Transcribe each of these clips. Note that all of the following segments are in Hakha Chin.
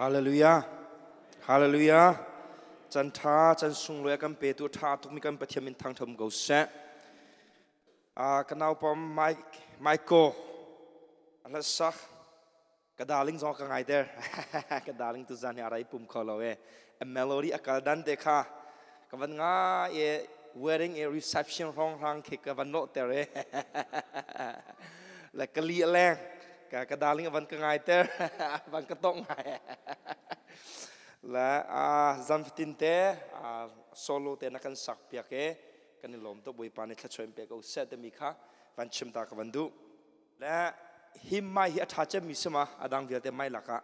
Hallelujah. Hallelujah. Can tha can sunglawi a kan petu tha tukmi kan Pathian min thangtham ko seh. Ah ka nau pom Mike Michael a sak ka darling zong ka ngai der ka darling tu zan hi arai pum kho lo e a melody a kal dan te kha ka van nga e wedding a reception rong rang khi ka van lo ter e le ka li leng ka ka darling van ka ngai ter van ka tong ngai la a zan fatin te solo te na kan sak piak e kan i lawm to bawipa nih thlachuan pe ko seh timi kha van chim ta ka van duh le hi mai hi a tha cem mi sima adang vialte mai lakah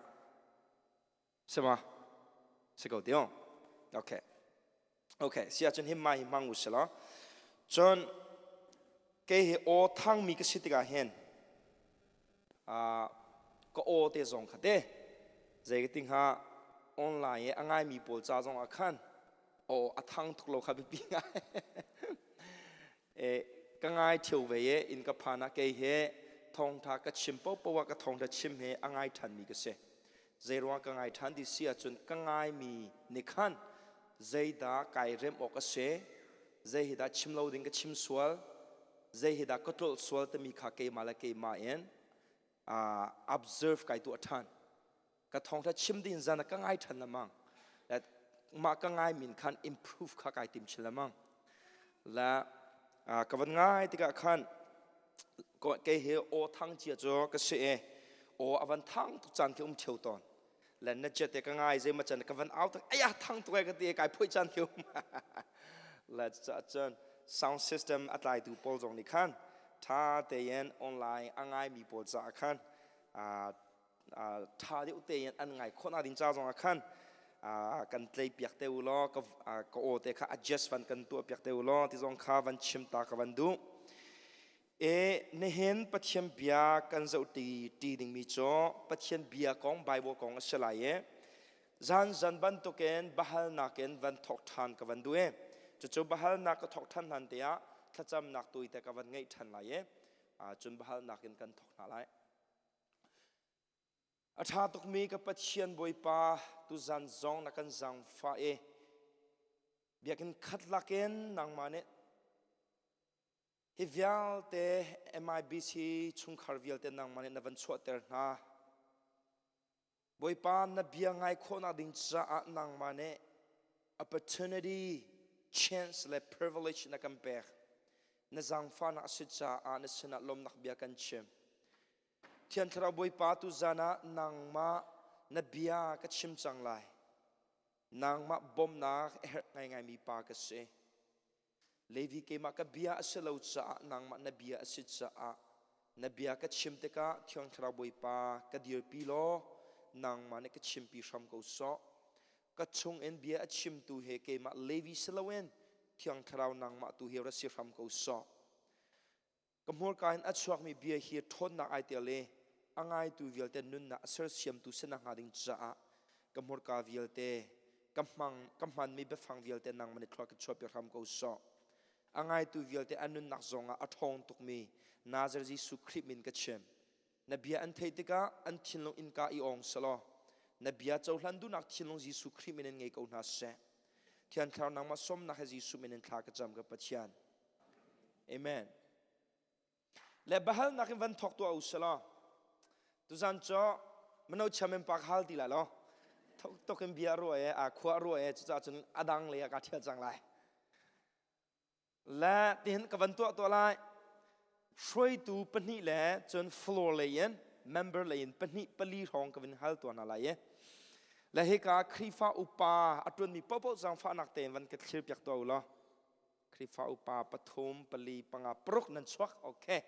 sima si ko tio okay okay si ahcun hi mai hi hmang u sila cun kei hi aw thang mi ka si tikah hin ka aw te zong kha te zei ka ti hnga online i a ngaimi pawl ca zong ah khan aw a thang tuk lo kha biapi ngai e ka ngai thio ve e in ka phan ah kei he thawngtha ka chim popo ah ka thawngtha chim he a ngai than mi ka si zei ruang ka ngai than ti si ahcun ka ngai mi nih khan zeidah kai rem awk a si zei hi dah chim lo ding ka chim sual zei hi dah ka tlolh sual timi kha keimah le keimah in observe kai tuah ṭhan ka thawngṭha chim ding zan ka ngai ṭhan lamang le mah ka ngai min khan improve kha kai tim chin lamang la ka van ngai tikah khan kei hi aw thang cia cu ka si e aw avan thang tuk caan khi um theu tawn le na cia te ka ngai zei ma chan ka van au tak aya thang tuk ai ka ti kai phoi caan khi um le ca cun sound system a tlaitu pawl zong nih khan tha tein online a ngaimi pawl caah khan tha deuh tein an ngai khawh nak ding ca zong ah khan kan tlei piak te u law ka ka aw te kha adjust van kan tuah piak te u law ti zong kha van chim ta ka van duh e nihin Pathian bia kan zoh ti ti dingmi cu Pathian bia kong Bible kong a si lai e zan zan bantukin bahalnak in van thok ṭhan ka van duh e cucu bahalnak ka thok ṭhan hlan te ah thlacamnak tui te ka van ngeih ṭhan lai e cun bahalnak in kan thok hna lai A ṭha tukmi ka Pathian Bawipa tuzan zong na kan zaangfah i biakinn khat lakin nangmah nih hi vialte MIBC chungkhar vialte nangmah nih na van chuahter hna. Bawipa na bia ngai khawhnak ding caah nangmah nih opportunity, chance le privilege na kan pek. Na zaangfahnak a si caah na sinah lawmnak bia kan chim. Thiang Thlarau Bawipa tu zan ah nangmah na bia ka chim cang lai. Nangmah bawmhnak a herh ngaingaimi pa ka si. Levi keimah ka bia a si lo caah nangmah na bia a si caah na bia ka chim tikah Thiang Thlarau Bawipa ka dirpi law nangmah nih ka chimpi hram ko sawh. Ka chungin bia a chimtu he keimah Levi si loin Thiang Thlarau nangmah tu hi ra si hram ko sawh. Ka hmurka in a chuakmi bia hi ṭhawnnak ai tel i a ngaitu vialte nunnak a sersiamtu si nakhnga ding caah ka hmurka vialte ka hmang ka hmanmi biafang vialte nangmah nih thlua ka chuahpi hram ko sawh. A ngaitu vialte an nunnak zongah a ṭhawng tukmi Nazareth Jesuh Khrih min ka chim. Na bia an theih tikah an thinlung innka i ong selaw na bia cohlan duhnak thinlung Jesuh Khrih min in ngei ko hna seh. Thiang Thlarau nangmah sawmnak he Jesuh min in thla ka cam ka Pathian. Amen. Le bahalnak in van thawk tuah u selaw tuzan cu mano chairman pa hal ti lai lo thok tok in bia ruah e a khua ruah e cucaah cun adang le ka thial cang lai le tihin ka van tuah tuah lai hruaitu pahnih le cun floor lei in member lei in pahnih pali hrawng ka van hal tuah hna lai e le hika Khrihfa upa a tuanmi paohpaoh zaangfahnak tein van ka thlir piak tuah u law Khrihfa upa pathum, pali, panga, paruk nan chuak. Okay.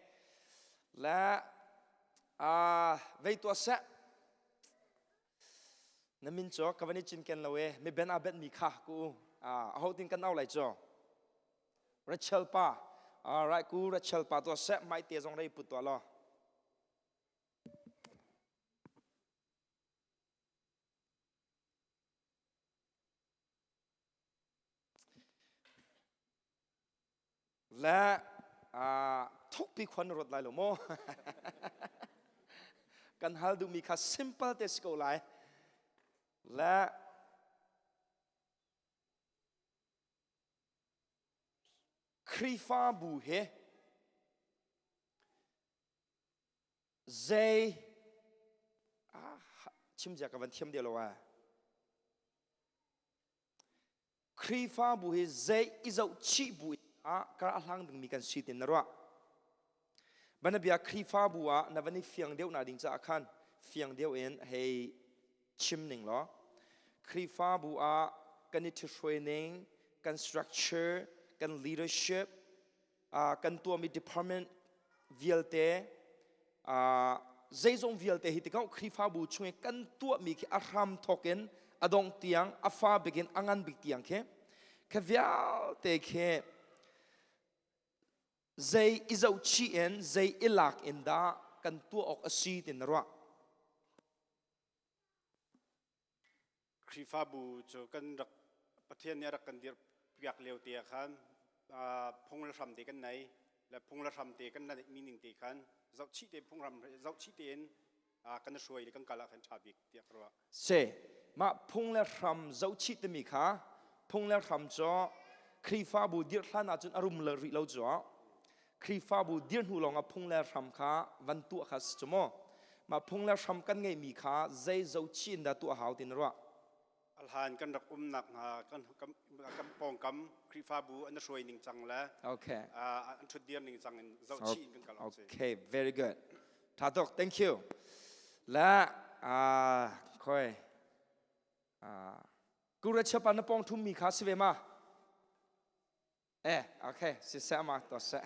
Le vei tuah seh. Na min cu ka van i cinken lo e. Mi ben a ben mi kha ku. A ho tin kan au lai cu. Rachel pa. All right ku Rachel pa tuah seh. Mai te zong rei put tuah lo. Le thukpi khua na ruat lai lo maw? Kan hal duhmi kha simple te si ko lai. Le Khrihfabu he zei ah chim zia ka van thiam deuh lo ah Khrihfabu hi zei i zohchih bu ah kar a hlang dingmi kan si tin na ruah. Banabia Khrihfabu ah na van i fiang deuh na ding caah khan fiang deuh in hei chim ning law Khrihfabu ah kan i ṭhithruai ning, kan structure, kan leadership, kan tuahmi department vialte zeizong vialte hi tikah Khrihfabu chung i kan tuahmi khi a hram thawk in a dongh tiang a fa bik in a ngan bik tiang khi kha vialte khi zei i zohchih in zei i lak in dah kan tuah awk a si ti na ruah Khrihfabu cu kan rak Pathian nih a rak kan dirpiak lio te ah khan phung le hram te kan nei le phung le hram te kan neihmi ning te khan zohchih te phunghram zohchih tein kan hruai le kan kal ah khan ṭha bik tiah ka ruah. Se mah phung le hram zohchih timi kha phung le hram cu Khrihfabu dirh hlan ahcun a rum le rih lo cu Khrihfabu dir hnu lawngah phung le hram kha van tuah kha si cu maw? Mah phung le hram kan ngeihmi kha zei zohchih in dah tuah hau ti na ruah? A hlan kan rak umnak hna kan kan pawngkam Khrihfabu an hruai ning cang le okay. an ṭhutdir ning cang in zohchih in kan kal awk si. Okay, very good. Tha tuk, thank you. La uh, khoi uh, Kura na pong thum mi kha si ve ma? Eh, okay, siseh ma to seh.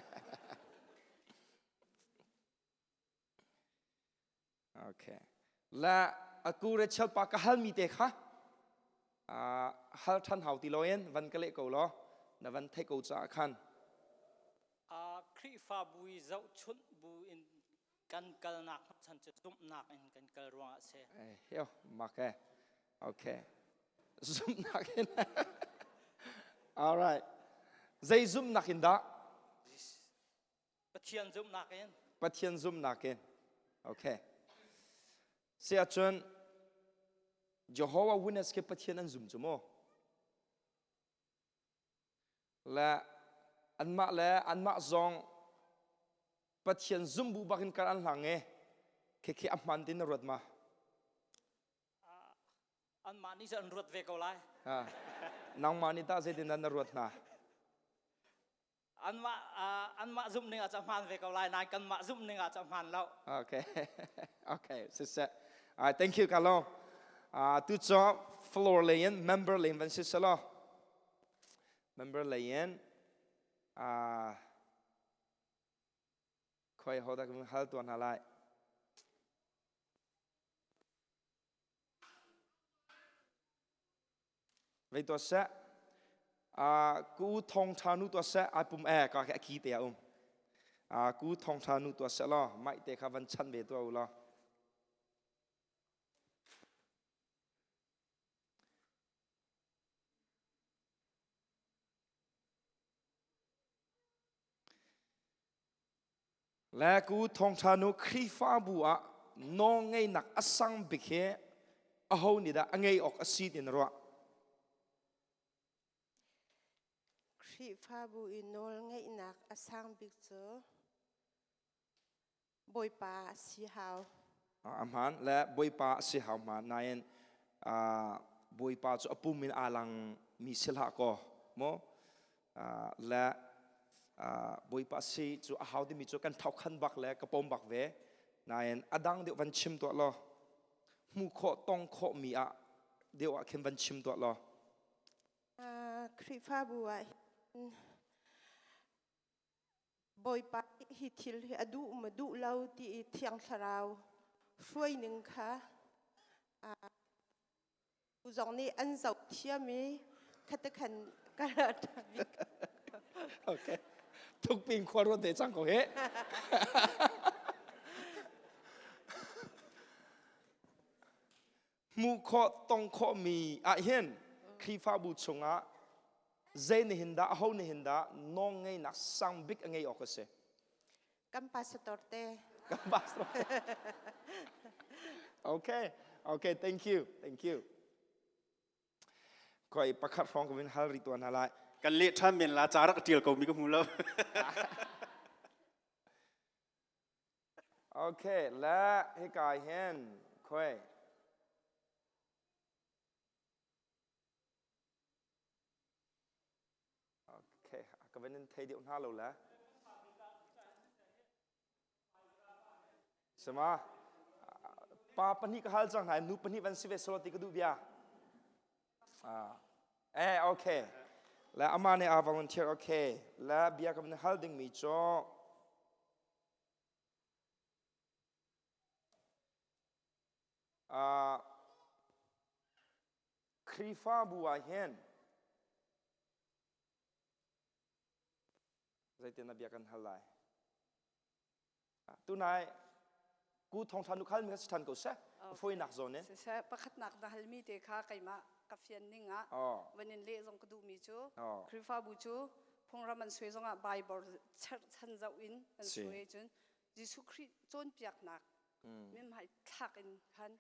Okay. La aku Rachel pa ka hal mi te kha hal than hau ti loin van ka leh ko law na van thei ko caah khan Khrihfabu i zohchunh bu in kan kalnak chan cu zumhnak in kan kal ruangah a si. Eh, yo, mak eh. Okay. Zumhnak in. All right. Zei zumhnak in dah? Pathian zumhnak in. Pathian zumhnak in. Okay. Si ahcun Jehovah Witness khi Pathian an zum cu maw? Le anmah le anmah zong Pathian zum bu bakin kar an hlang e khi a hman tin na ruat ma? Anmah nih an ruat ve ko lai. Nangmah nih tah zeitin dah na ruat hna? Anmah anmah zumh ning ah cun hmaan ve ko lai nain kanmah zumh ning ah cun hmaan lo. Okay. Okay, siseh. Uh, thank you Carlo. Uh, tu cu floor lei in member lei in van si selaw. Member lei in uh, khoi ho dah kan hal tuan hna lai. Vei tuah seh. Ku thawngṭha nu tuah seh. Ai pum e ka khi a ki te a um. Ku thawngṭha nu tuah seh law maih te kha van chan ve tuah u law. Le ku thawngṭha nu Khrihfabu ah nawlngeihnak a sang bik hi aho nih dah a ngei awk a si ti na ruah? Khrihfabu i nawlngeihnak a sang bik cu Bawipa a si hau. A hmaan le Bawipa a si hau hmaan nain Bawipa cu a pum in aa lang mi si hlah kaw maw le Bawipa si cu a hau timi cu kan thokhan bak le ka pom bak ve nain a dang deuh van chim tuah law hmu khawh tong khawh mi ah deuh ah khin van chim tuah law Khrihfabu ah hin Bawipa hi thil hi a duh maw duh lo ti i Thiang Thlarau hruai ning kha zong nih an zoh thiam i khate khan ka rat bik. Okay. Thukping khua ruat te cang ko he. Hmuh khawh tong khawh mi ah hin Khrihfabu chungah zei nih hin dah aho nih hin dah nawlngeihnak sang bik a ngei awk a si? Kan pastor te. Kan pastor. Okay. Okay, thank you. Thank you. Koi pakhat hrawng ka vin hal rih tuan hna lai. Kan leh ṭhan men la ca rak ṭial ko mi ka hmu lo. Okay, le hika hin khoi Okay, ka van in thei deuh hna lo le. Sama pa pahnih ka hal cang hna nu pahnih van si ve selaw ti ka duh bia. Ah. Eh okay. Le ama nih a volunteer okay. Le bia ka van hal ding mi cu uh, Khrihfabu ah hin zeitin na bia kan hal lai tunai ku thongtha nu khal mi kha si than ko seh foinak zawn in siseh pakhatnak na halmi te kha keimah ka fian ning ah van in leh zong ka duhmi cu Khrihfabu cu phungram an suai zongah Bible cherhchan zoh in an suai cun Jesuh Khrih cawnpiaknak mimhai thlak in khan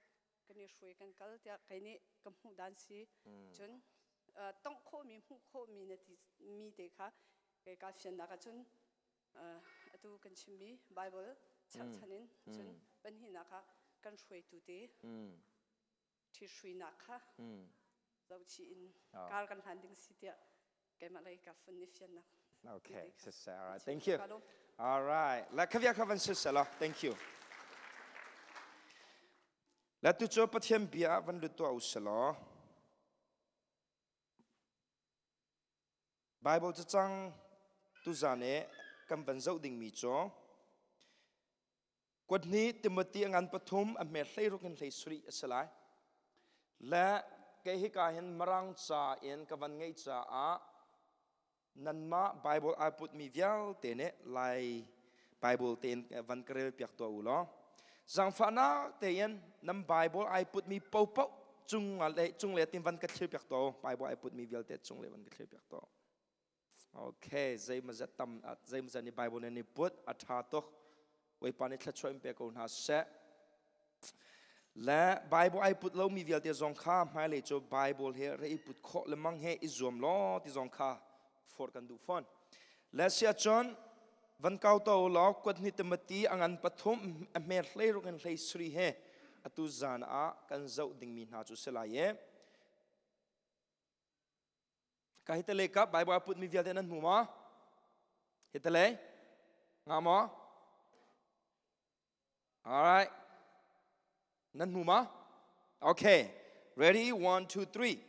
kan i hruai kan kal tiah kei nih ka hmuh dan si cun tongh khawhmi hmuh khawhmi na ti mi te kha kei ka fiannak ahcun atu kan chimmi Bible cherhchan in cun pahnihnak ah kan hruaitu te ṭhihruinak kha zohchih in kar kan hlan ding si tiah keimah lei ka fun i fiannak. Okay, sister. All right, thank you. All right, la khavia kha van sisela. Thank you. La tu cu Pathian bia van lut tuah uselaw. Bible cacang tuzan i kan van zoh dingmi cu Kuat hnih Timothy a ngan pathum a hme 16 in 17 a si lai. Le kei hika hin Mirang ca in ka van ngeih caah nanmah Bible ai putmi vialte nih Lai Bible tein van ka rel piak tuah u law. Zaangfahnak tein nan Bible ai putmi popoh cung le cung le tin van ka thlir piak tuah u. Bible ai putmi vialte cung le van ka thlir piak tuah u. Okay, zeimazat tam zeimazat nih Bible nan i put a ṭha tuk. Bawipa nih thluachuah in pe ko hna seh. Le Bible ai put lomi vialte zong kha hmailei cu Bible he re i put khawh lemang he i zuam law ti zong kha forh kan duh fawn. Le sia cun van kau to law kuat hnih Timothy a ngan pathum a hme 16 in 17 he atu zan ah kan zoh dingmi hna cu si lai i Ka hi tale ka Bible a putmi vialte nan hmu maw? Hi tale? Nga maw? All right. Nan hmu maw? Okay. Ready? One, two, three.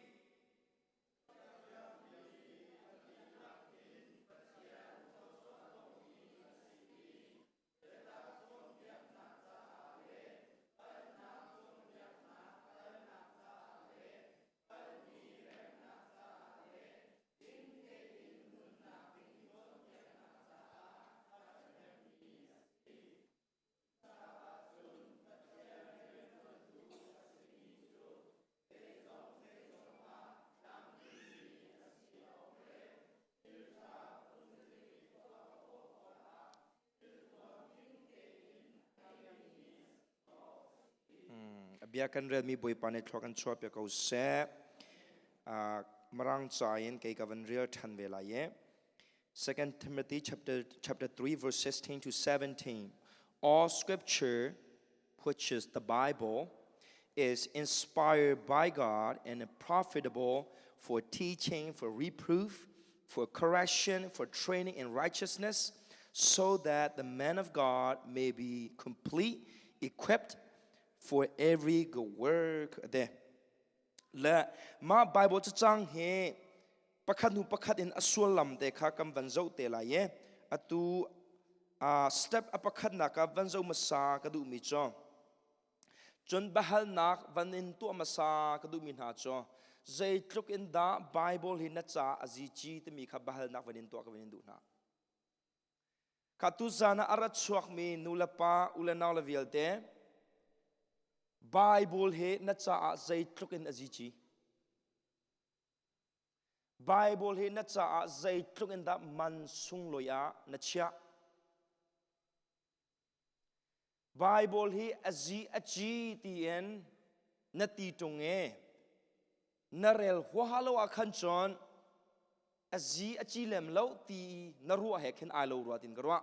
A bia kan relmi Bawipa nih thlua kan chuahpiak ko seh. Mirang ca in kei ka van rel ṭhan ve lai i 2 Timothy chapter 3 verse 16 to 17 All scripture which is the Bible is inspired by God and profitable for teaching, for reproof, for correction, for training in righteousness, so that the man of God may be complete, equipped for every good work. De. Le ma Bible cacang hi pakhat hnu pakhat in a sullam te kha kan van zoh te lai i atu step a pakhatnak ah van zoh hmasa ka duhmi cu Cun biahalnak van in tuah hmasa ka duhmi hna cu zeitluk in dah Bible hi na ca a zici timi kha biahalnak van in tuah ka van in duh hna. Kha tuzan ah a ra chuakmi nu le pa, u le nau le vialte Bible hi na caah zeitluk in a zici? Bible hi na caah zeitluk in dah man sunglawi ah na chiah? Bible hi a zi a ci tiin na ti ṭung i. Na rel huaha lo ah khan cun a zi a ci lem lo ti na ruah he khin ai lo rua tin ka ruah.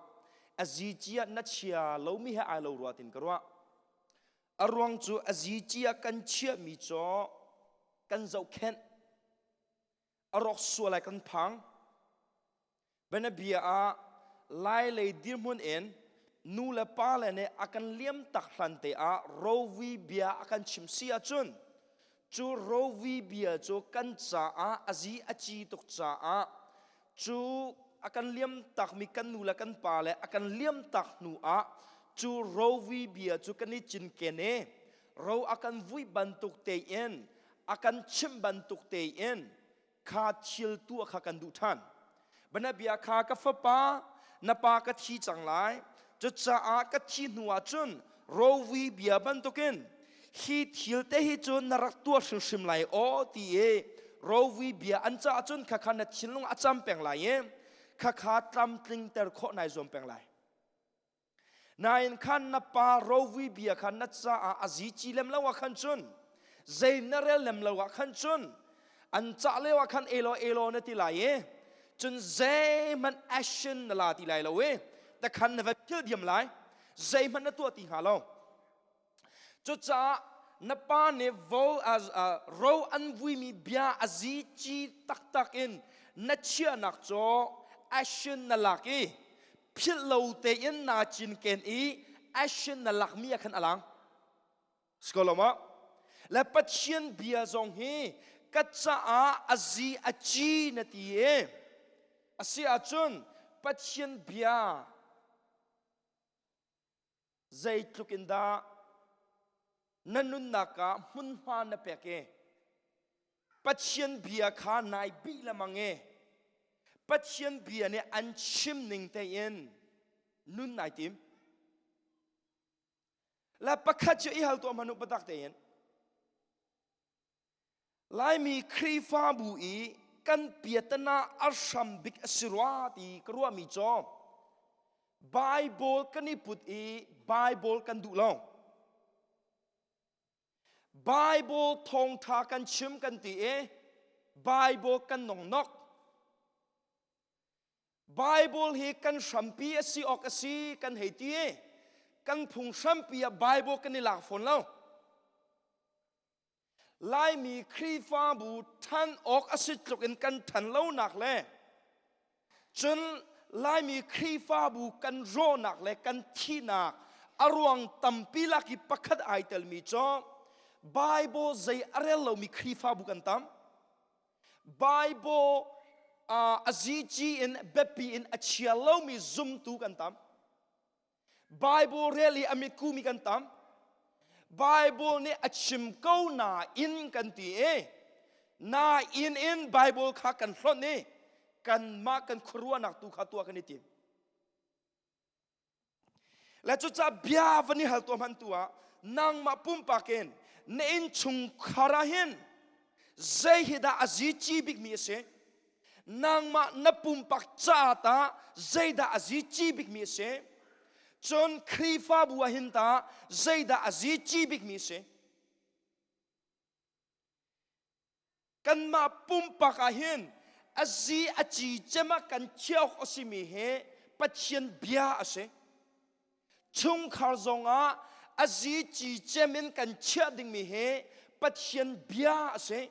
A zi ci ah na chia lomi he ai lo rua tin ka ruah. A ruang cu a zi ci ah kan chiahmi cu kan zohkhenh a rawk sual ai kan phang. Bianabia ah Lai lei dirhmun in nu le pa le nih a kan liam tak hlan te ah rovi bia a kan chim si ahcun cu rovi bia cu kan caah a zi a ci tuk caah cu a kan liam takmi kan nu le kan pa le a kan liam tak hnu ah cu rovi bia cu kan i cinken i ro a kan vui bantuk tein a kan chimh bantuk tein kha thil tuah kha kan duh ṭhan. Banabia kha ka fapa, na pa ka thi cang lai, cucaah ka thi hnu ah cun rovi bia bantukin hi thil te hi cu na rak tuah hrimhrim lai aw ti i rovi bia an caah cun khakha na thinlung a cam peng lai i khakha tlamtlingter khawh nai zuam peng lai. Nain khan na pa rovi bia kha na caah a zici lem lo ah khan cun zei na rel lem lo ah khan cun an cah lio ah khan elo elo na ti lai i cun zeihmanh action na la ti lai lo i takhan na va phil diam lai zeihmanh na tuah ti hnga lo Cucaah na pa nih vo ro an vuimi bia a zi ci taktak in na chiahnak cu action na lak i philh lo tein naa cinken i action na lakmi ah khan a lang. Sikoloma le Pathian bia zong hi ka caah a zi a ci na ti i a si ahcun Pathian bia Zeitluk in dah na nunnak ah hmunhma na pek i Pathian bia kha nai bih lemang i Pathian bia nih an chim ning tein nun nai tim. Le pakhat cu i hal tuah hmanh u biatak tein. Laimi Khrihfabu i kan piatana a hram bik a si rua ti ka ruahmi cu Bible kan i put i Bible kan duh lo. Bible thawngtha kan chim kan ti i Bible kan nongnok. Bible hi kan hrampi a si awk a si kan hei ti i kan phung hrampi ah Bible kan i lak fawn lo. Laimi Khrihfabu ṭhan awk a si tluk in kan ṭhan lonak le cun Laimi Khrihfabu kan rawhnak le kan thihnak a ruang tampi lak i pakhat ai telmi cu Bible zei a rel lomi Khrihfabu kan tam. Bible a zici in biapi in a chia lomi zumtu kan tam. Bible rel i a mitkumi kan tam. Bible nih a chim ko nain kan ti i nain in Bible kha kan hlonh i kanmah kan khuaruahnak tu kha tuah kan i tim. Le cucaah bia van i hal tuah hman tu ah nangmah pumpak in na innchungkhar ah hin zei hi dah a zici bikmi a si? Nangmah na pumpak caah tah zeidah a zici bikmi a si? Cun Khrihfabu ah hin tah zeidah a zici bikmi a si? Kanmah pumpak ah hin a zi a ci cem ah kan chiah awk a simi hi Pathian bia a si. Chungkhar zongah a zi ci cem in kan chiah dingmi hi Pathian bia a si.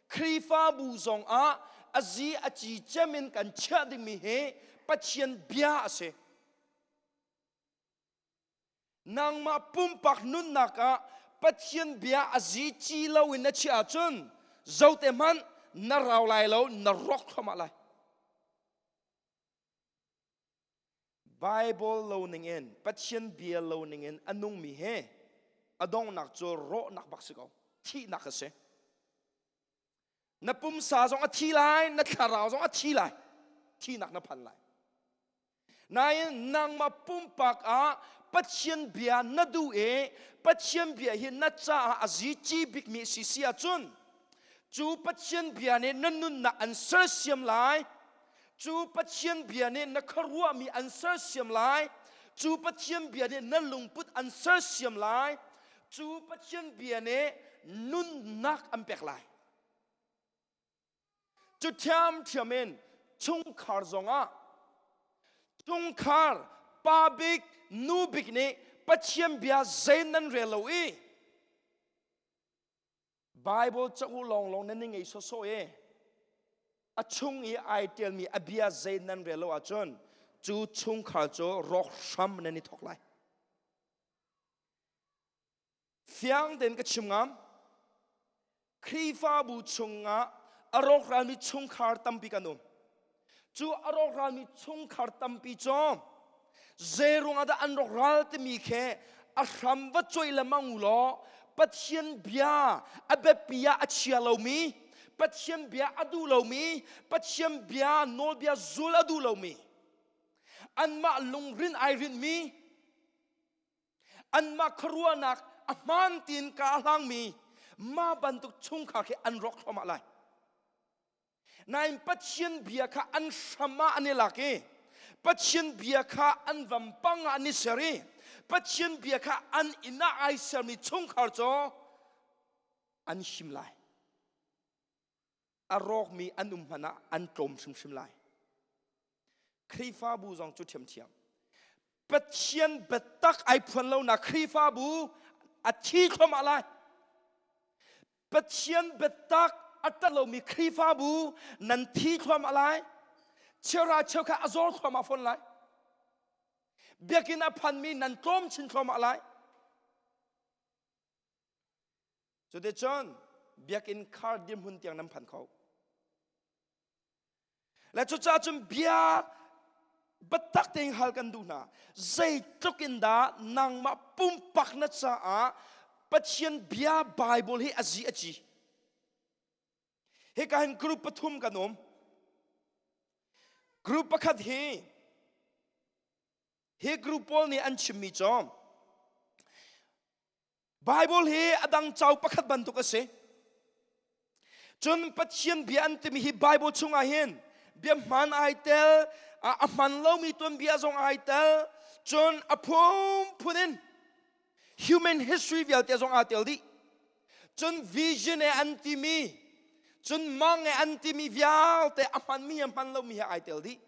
Khrihfabu zongah a zi a ci cem in kan chiah dingmi hi Pathian bia a si. Nangmah pumpak nunnak ah Pathian bia a zi ci lo in na chiah ahcun zote hmanh na rau lai lo, na rawk thluahmah lai. Bible lo ningin Pathian bia lo ningin a nungmi he a donghnak cu rawhnak bak si ko thihnak a si na pumsa zong a thi lai na thlarau zong a thi lai thihnak na phan lai nain nangmah pumpak ah Pathian bia na duh i Pathian bia hi na caah a zici bikmi si si ahcun cu Pathian bia nih na nunnak an sersiam lai Cu Pathian bia nih na khuaruahmi an sersiam lai. Cu Pathian bia nih na lungput an sersiam lai. Cu Pathian bia nih nunnak an pek lai. Cu ṭhiamṭhiam in chungkhar zongah chungkhar pa bik nu bik nih Pathian bia zei nan rel lo i Bible cauk lawnglawng nan i ngei sawsawh i a chung i ai ṭialmi a bia zei nan rel lo ahcun cu chungkhar cu rawk hram nan i thawk lai. Fiang tein ka chim ngam. Khrihfabu chungah a rawkralmi chungkhar tampi kan um. Cu a rawkralmi chungkhar tampi cu zei ruangah dah an rawkral timi khi a hram va cuai lengmang u law Pathian bia a biapi ah a chia lomi, Pathian bia a duh lomi, Pathian bia nawlbia zul a duh lomi, anmah lungrin ai rinhmi, anmah khuaruahnak a hmaan tiin ka hlangmi mah bantuk chungkhar khi an rawk thluahmah lai. Nain Pathian bia kha an hram ah an i lak i Pathian bia kha an vampang ah an i ser i Pathian bia kha an inn ah ai sermi chungkhar cu an him lai. A rawkmi an um hmanh ah an tlawm hrimhrim lai. Khrihfabu zong cu ṭhiamṭhiam. Pathian biatak ai phuan lonak Khrihfabu a thi thluahmah lai. Pathian biatak a ṭat lomi Khrihfabu nan thi thluahmah lai. Cheuhra cheukhat a zor thluahmah fawn lai. Biakinn a phanmi nan tlawm chin thluahmah lai. Cuticun biakinn khar dirhmun tiang nan phan kho. Le cucaah cun bia biatak tein hal kan duh hna. Zeitluk in dah nangmah pumpak na caah Pathian bia Bible hi a zi a ci. Hika hin group pathum kan um. Group pakhat hi hi group pawl nih an chimmi cu Bible hi a dang cau pakhat bantuk a si. Cun Pathian bia an timi hi Bible chungah hin bia hmaan ai tel, a hman lomi tuanbia zong ai tel, cun a phunphun in human history vialte zong aa tel dih. Cun vision e an timi, cun mang e an timi vialte a hmanmi he hman lomi he ai tel dih.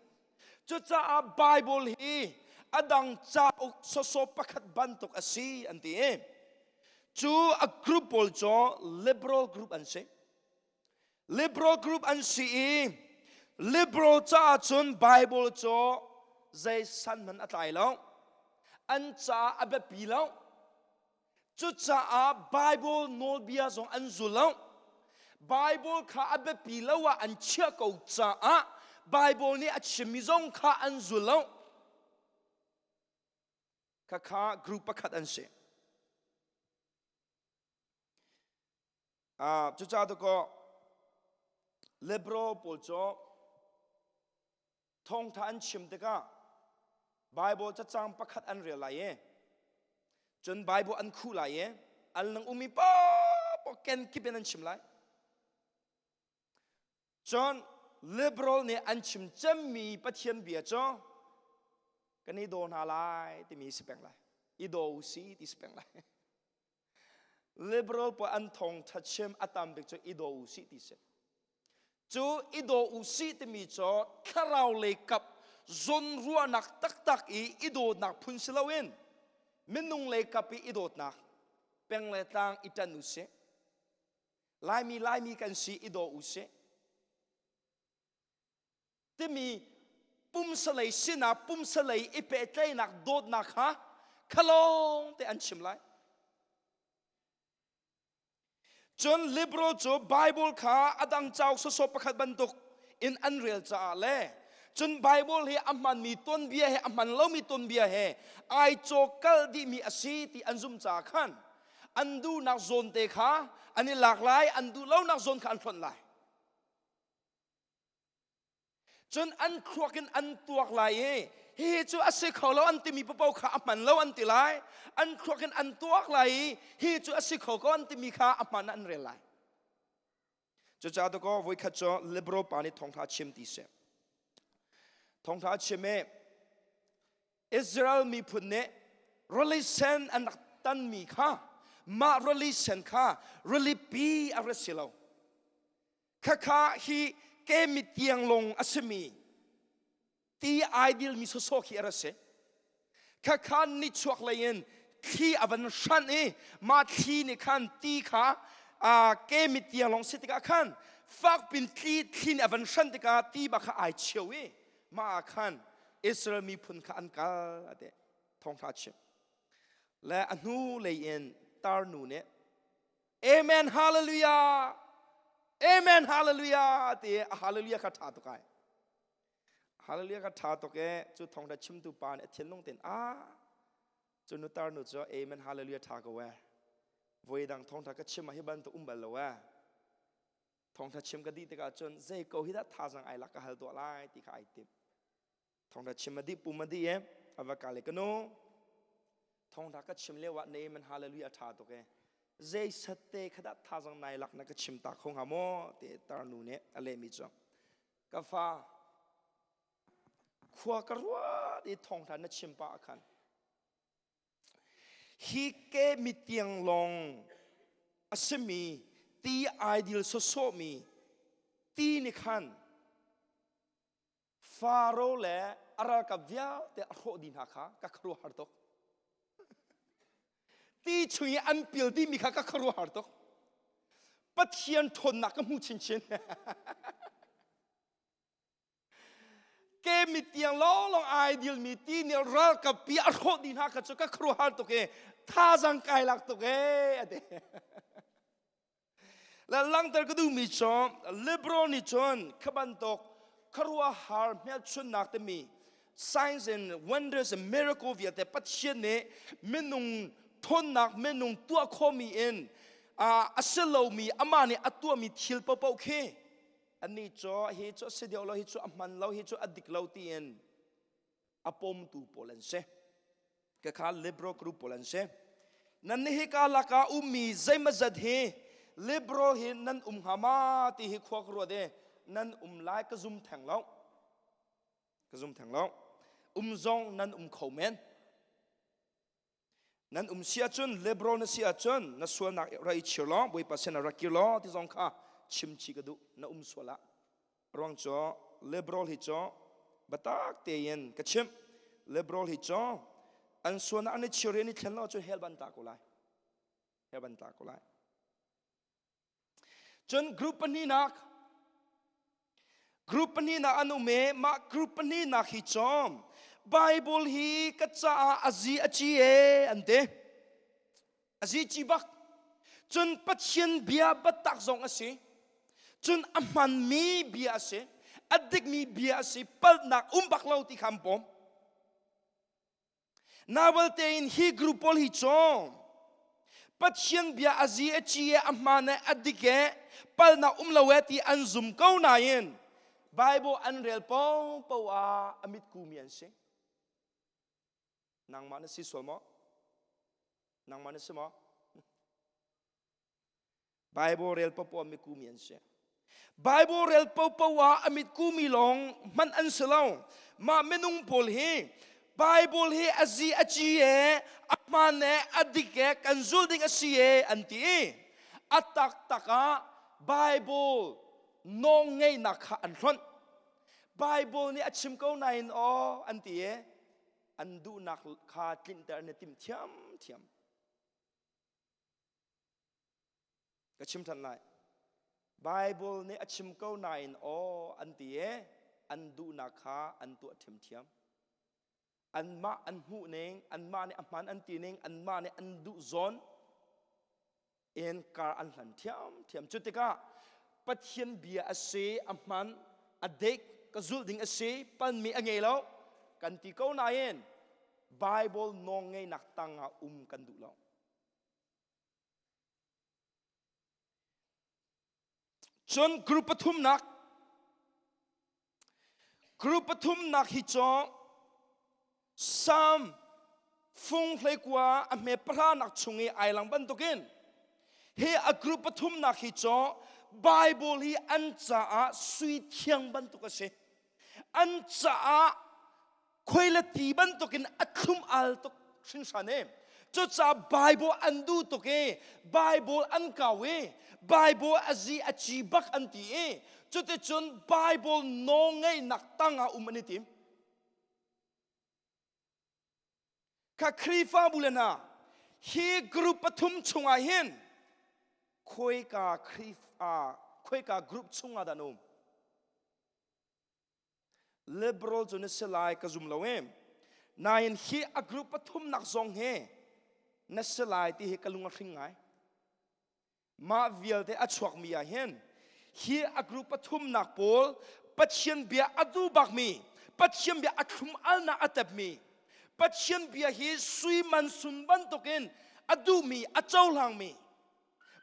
Cucaah Bible hi a dang cauk sawsawh pakhat bantuk a si an ti i cu a group pawl cu liberal group an si. Liberal group an si i liberal caah cun Bible cu zei san hmanh a tlai lo. An caah a biapi lo. Cucaah Bible nawlbia zong an zul lo. Bible kha a biapi lo ah an chiah ko caah Bible nih a chimmi zong kha an zul lo. Khakha group pakhat an si. Ah, cucaah tukaw liberal pawl cu thawngtha an chim tikah Bible cacang pakhat an rel lai i cun Bible an khuh lai i an lang ummi paoh kenkip in an chim lai. Cun liberal nih an chim cemmi Pathian bia cu kan i daw hna lai timi si peng lai. I daw u si ti si peng lai. Liberal pawl an thawngtha chim a tam bik cu i daw u si ti si. Cu i daw u sih timi cu thlarau lei kap zawnruahnak taktak i i dawtnak phun si loin minung lei kap i i dawtnak peng le tlang i ṭan u sih. Laimi Laimi kan si i daw u sih. Timi pumsalei sinah pumsalei i pehtlaihnak dawtnak kha khalawng te an chim lai. Cun liberal cu Bible kha a dang cauk sawsawh pakhat bantuk in an rel caah le cun Bible hi a hmanmi tuanbia he a hman lomi tuanbia he ai cawkal dihmi a si ti an zumh caah khan an duhnak zawn te kha an i lak lai an duh lonak zawn kha an hlonh lai. Cun an thluak in an tuak lai i hihi cu a si kho lo an timi paoh kha a hman lo an ti lai. An thluak in an tuak lai i hi cu a si kho ko an timi kha a hman ah an rel lai. Cucaah dakaw voikhat cu liberal pa nih thawngtha chim ti si. Thawngtha chim i Israel miphun nih rili sen an rak tanmi kha mah rili sen kha rili pi a rak si lo. Khakha hi ke mitiang long a simi ti ai dilmi sawsawh khi a ra si. Khakhan nichuak lei in thli a van hran i mah thli nih khan ti kha ke mitiang long si tikah khan fakpin thli thli nih a van hran tikah ti bak kha ai cheu i mah ah khan Israel miphun kha an kal ate thawngtha chim le a hnu lei in tarnu nih Amen hallelujah Amen hallelujah ti a hallelujah kha tha tuk ai hallelujah kha tha tuk e cu thawngtha chimtu pa nih a thinlung ten a cu nu tar nu cu amen hallelujah tha ko e voi dang thawngtha ka chim ah hi bantuk um bal lo e thawngtha chim ka dih tikah cun zei ko hi dah thazang ai lak ka hal tuah lai ti kha ai tim Thawngtha chim a dih pum a dih e a va ka le ka nu thawngtha ka chim lio ah na amen hallelujah a tha tuk e zei sat te kha dah thazang nai lak na ka chim ta kho hnga maw te tarnu nih a lehmi cu ka fa khua ka ruat i thawngtha na chim pa ah khan hi ke mitiang lawng a simi ti ai dil sawsawhmi ti nih khan Faro le a ralkap vialte a hrawh dih hna kha ka khuaruahhar tuk. Ti chung i an pil dihmi kha ka khuaruahhar tuk. Pathian ṭhawnnak ka hmu chinchin. Ke mitiang lawnglawng ai dilmi ti nih ralkap pi a hrawh dih hna kha cu ka khuaruahhar tuk i thazang kai lak tuk ee a ti. Le langhter ka duhmi cu liberal nih cun kha bantuk khuaruahhar hmelchunhnak timi signs and wonders and miracle vialte Pathian nih minung thawnnak minung tuah khawhmi in a si lomi amah nih a tuahmi thil paohpaoh khi annih cu hi cu a si deuh lo hi cu a hman lo hi cu a dik lo tiin a pomtu pawl an si. Khakha liberal group pawl an si. Nan nih hika lakah ummi zeimazat hi liberal hi nan um hnga ma ti hi khua ka ruat i nan um lai ka zum theng lo. Ka zum theng lo. Um zong nan um kho men. Nan um si ahcun liberal na si ahcun na sualnak ra i chir law Bawipa sin ah rak kir law ti zong kha chim chih ka duh na um sual ah. Ruang cu liberal hi cu biatak tein ka chimh liberal hi cu an suan ah an i chir i an i thlen lo cu hell ban ta ko lai hell ban ta ko lai cun group pahnihnak group pahnihnak an um i mah group pahnihnak hi cu Bible hi ka caah a zi a ci e an ti A zici bak. Cun Pathian bia biatak zong a si. Cun a hmanmi bia a si. A dikmi bia a si. Palhnak um bak lo ti kha an pawm. Nawal tein hi group pawl hi cu Pathian bia a zi a ci e a hmaan e a dik e palhnak um lo e ti an zum ko nain Bible an rel paohpaoh ah a mitkumi an si. Nangmah na si sual maw? Nangmah na si maw? Bible rel popo a mitkumi an si. Bible rel popo ah a mitkumi lawng hmanh an si lo. Mah minung pawl hi Bible hi a zi a ci e, a hmaan e, a dik e, kan zul ding a si e an ti i a taktak ah Bible nawng ngeihnak kha an hlonh. Bible nih a chim ko nain aw an ti i an duhnak kha tlinter an i tim thiamthiam. Ka chim ṭhan lai. Bible nih a chim ko nain aw an ti i an duhnak kha an tuah ṭhiamṭhiam. Anmah an hmuh ning, anmah nih a hmaan an ti ning, anmah nih an duh zawn in kar an hlan thiamthiam. Cu tikah Pathian bia a si, a hman, a dik, ka zulh ding a si, palmi a ngei lo, kan ti ko nain Bible nawlngeihnak tangah um kan duh lo. Cun group pathumnak Group pathumnak hi cu Psalm fung hleikua a hme pahranak chung i ai lang bantukin hi a group pathumnak hi cu Bible hi an caah sui thiang bantuk a si. An caah khuailati bantukin a thlum al tuk hringhran e. Cucaah Bible an duh tuk i Bible an kau i Bible a zi a ci bak an ti i cuticun Bible nawlngeihnak tangah um an i tim. Kha Khrihfabu le hna hi group pathum chungah hin khoika Khrihfa khoika group chungah dah na um? Liberal cu na si lai ka zum lo e. Nain hi a group pathumnak zong hi na si lai ti hi ka lung a hring ngai. Mah vialte a chuakmi ah hin hi a group pathumnak pawl Pathian bia a duh bakmi, Pathian bia a thlum alnak a tepmi, Pathian bia hi sui man sun bantukin a duhmi, a cohlangmi,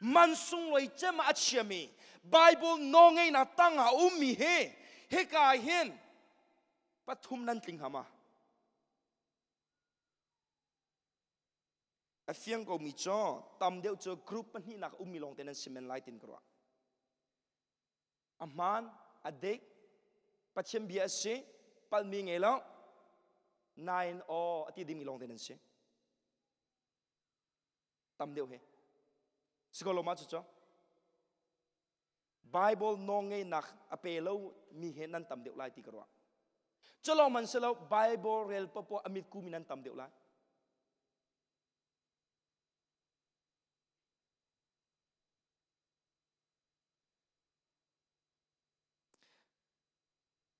man sunglawi cem ah a chiami, Bible nawlngeihnak tang ah a ummi hi hika hin pathum nan tling hama. A fiang komi cu tam deuh cu group pahnihnak ummi lawngte nan si men lai tin ka ruah. A hmaan, a dik, Pathian bia a si, palhmi ngei lo, nain aw a ti dingmi lawngte nan si. Tam deuh he. Si ko lo ma cucu? Bible nawlngeihnak a pe lo mi he nan tam deuh lai ti ka ruah. Culawng man si lo Bible rel popo a mit ku mi nan tam deuh lai.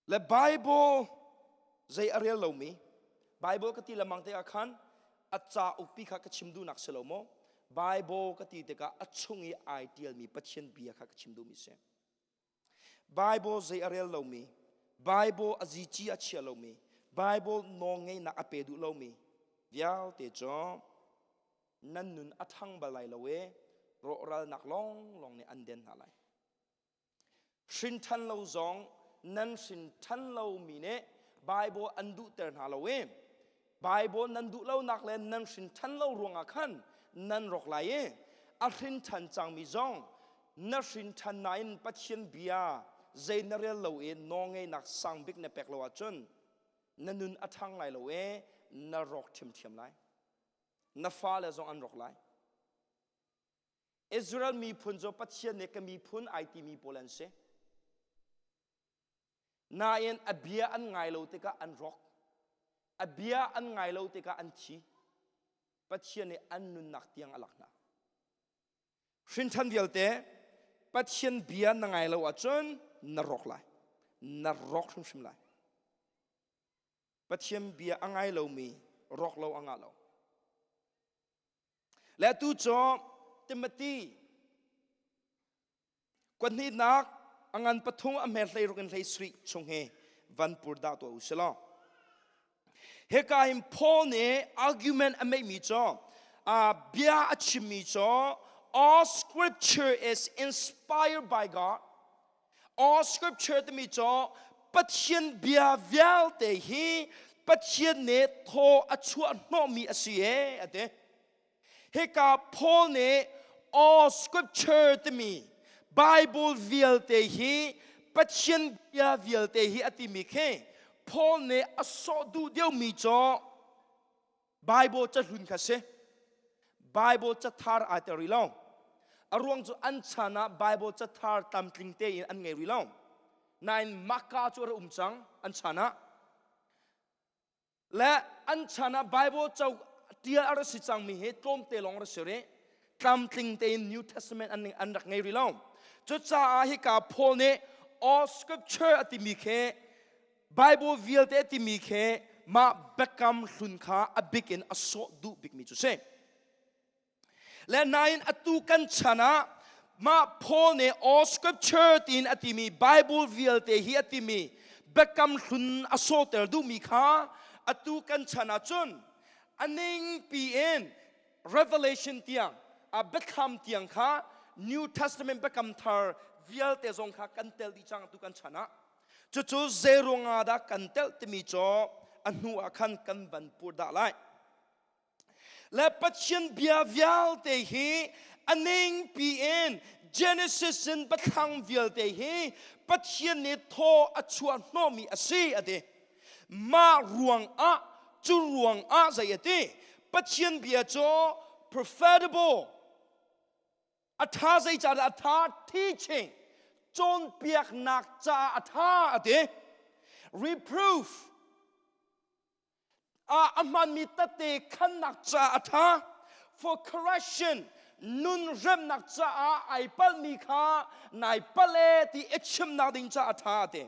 Le Bible zei a rel lomi Bible ka ti lamang te ah khan a cauk pi kha ka chim duhnak si lo maw Bible ka ti tikah a chung i ai tialmi Pathian bia kha ka chim duhmi si Bible zei a rel lomi Bible a zici a chia lomi Bible nawlngeihnak a pe duh lomi vialte cu nan nun a ṭhang bal lai lo i rawhralnak lawnglawng nih an den hna lai. Hrin ṭhan lo zong nan hrin ṭhan lomi nih Bible an duhter hna lo i Bible nan duh lonak le nan hrin ṭhan lo ruangah khan nan rawk lai i a hrin ṭhan cangmi zong na hrin ṭhan nain Pathian bia zei na rel lo i nawlngeihnak sang bik na pek lo ahcun na nun a ṭhang lai lo i na rawk ṭhiamṭhiam lai. Na fale zong an rawk lai. Israel miphun cu Pathian nih ka miphun ai timi pawl an si. Nain a bia an ngai lo tikah an rawk. A bia an ngai lo tikah an thi. Pathian nih an nunnak tiang a lak hna. Hrinṭhan vialte Pathian bia na ngai lo ahcun na rawk lai. Na rawk hrimhrim lai. Pathian bia a ngai lomi rawk lo a ngah lo. Le atu cu Timothy kuathnihnak a ngan pathum a hmer hlei ruk in hlei sarih chung hi van pur dah tuah u si law. Hika hin Paul nih argument a meihmi cu bia a chimmi cu all scripture is inspired by God. All scripture timi cu Pathian bia vialte hi Pathian nih thaw a chuah hnawhmi a si e a ti. Hika Paul nih all scripture timi Bible vialte hi Pathian bia vialte hi a timi khi Paul nih a sawh duh deuhmi cu Bible cahlun kha si. Bible cathar aa tel rih lo. A ruang cu an chan ah Bible cathar tlamtling tein an ngei rih lo. Nain Maka cu a rak um cang an chan ah. Le an chan ah Bible co tial a rak si cangmi hi tlawmte lawng rak si rih. Tlamtling tein New Testament an, an rak ngei rih lo. Cucaah hika Paul nih all scripture a timi khi Bible vialte a timi khi mah biakam hlun kha a bik in a sawh duh bikmi cu si. Le nain atu kan chan ah mah Paul nih all scripture tiin a timi Bible vialte hi a timi biakam hlun a sawhter duhmi kha atu kan chan ah cun a ningpi in Revelation tiang a biathlam tiang kha New Testament biakam thar vialte zong kha kan tel dih cang atu kan chan ah. Cucu zeiruangah dah kan telh timi cu a hnu ah khan kan van pur dah lai. Le Pathian bia vialte hi a ningpi in Genesis in biathlang vialte hi Pathian nih thaw a chuah hnawhmi a si a ti. Mah ruangah cu ruangah zei a ti? Pathian bia cu profitable a ṭha zeicahdah a ṭha teaching cawnpiaknak caah a ṭha a ti reproof a hmanmi tete khannak caah a ṭha for correction nun remnak caah ai palhmi kha nai palh e ti i chimnak ding caah a ṭha a ti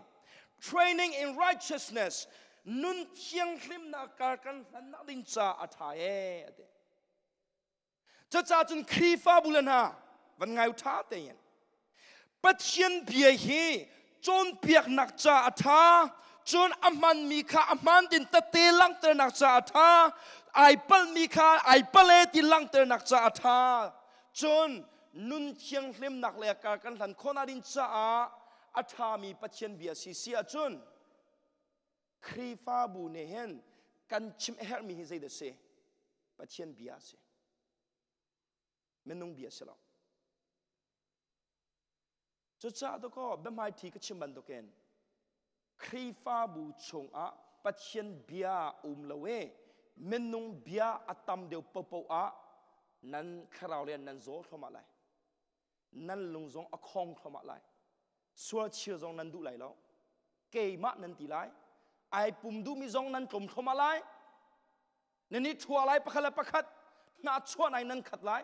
training in righteousness nun thianghlimnak kar kan hlannak ding caah a ṭha e a ti Cucaah cun Khrihfabu le hna van ngai u ṭha tein Pathian bia hi cawnpiaknak ca a ṭha cun a hmanmi kha a hmaan tin tete langhternak ca a ṭha ai palhmi kha ai palh e ti langhternak ca a ṭha cun nun thianghlimnak le kar kan hlan khawhnak ding caah a ṭhami Pathian bia si si ahcun Khrihfabu nih hin kan chim a herhmi hi zeidah si? Pathian bia a si. Minung bia si lo. Cucaah dakaw biahmaiṭhi ka chim bantukin Khrihfabu chungah Pathian bia um lo i minung bia a tam deuh paohpaoh ah nan thlarau rian nan zaw thluahmah lai. Nan lung zong a khong thluahmah lai. Sual chir zong nan duh lai lo. Keimah nan ti lai. Ai pum duhmi zong nan tlawm thluahmah lai. Nan i ṭhua lai pakhat le pakhat hna chuah nai nan khat lai.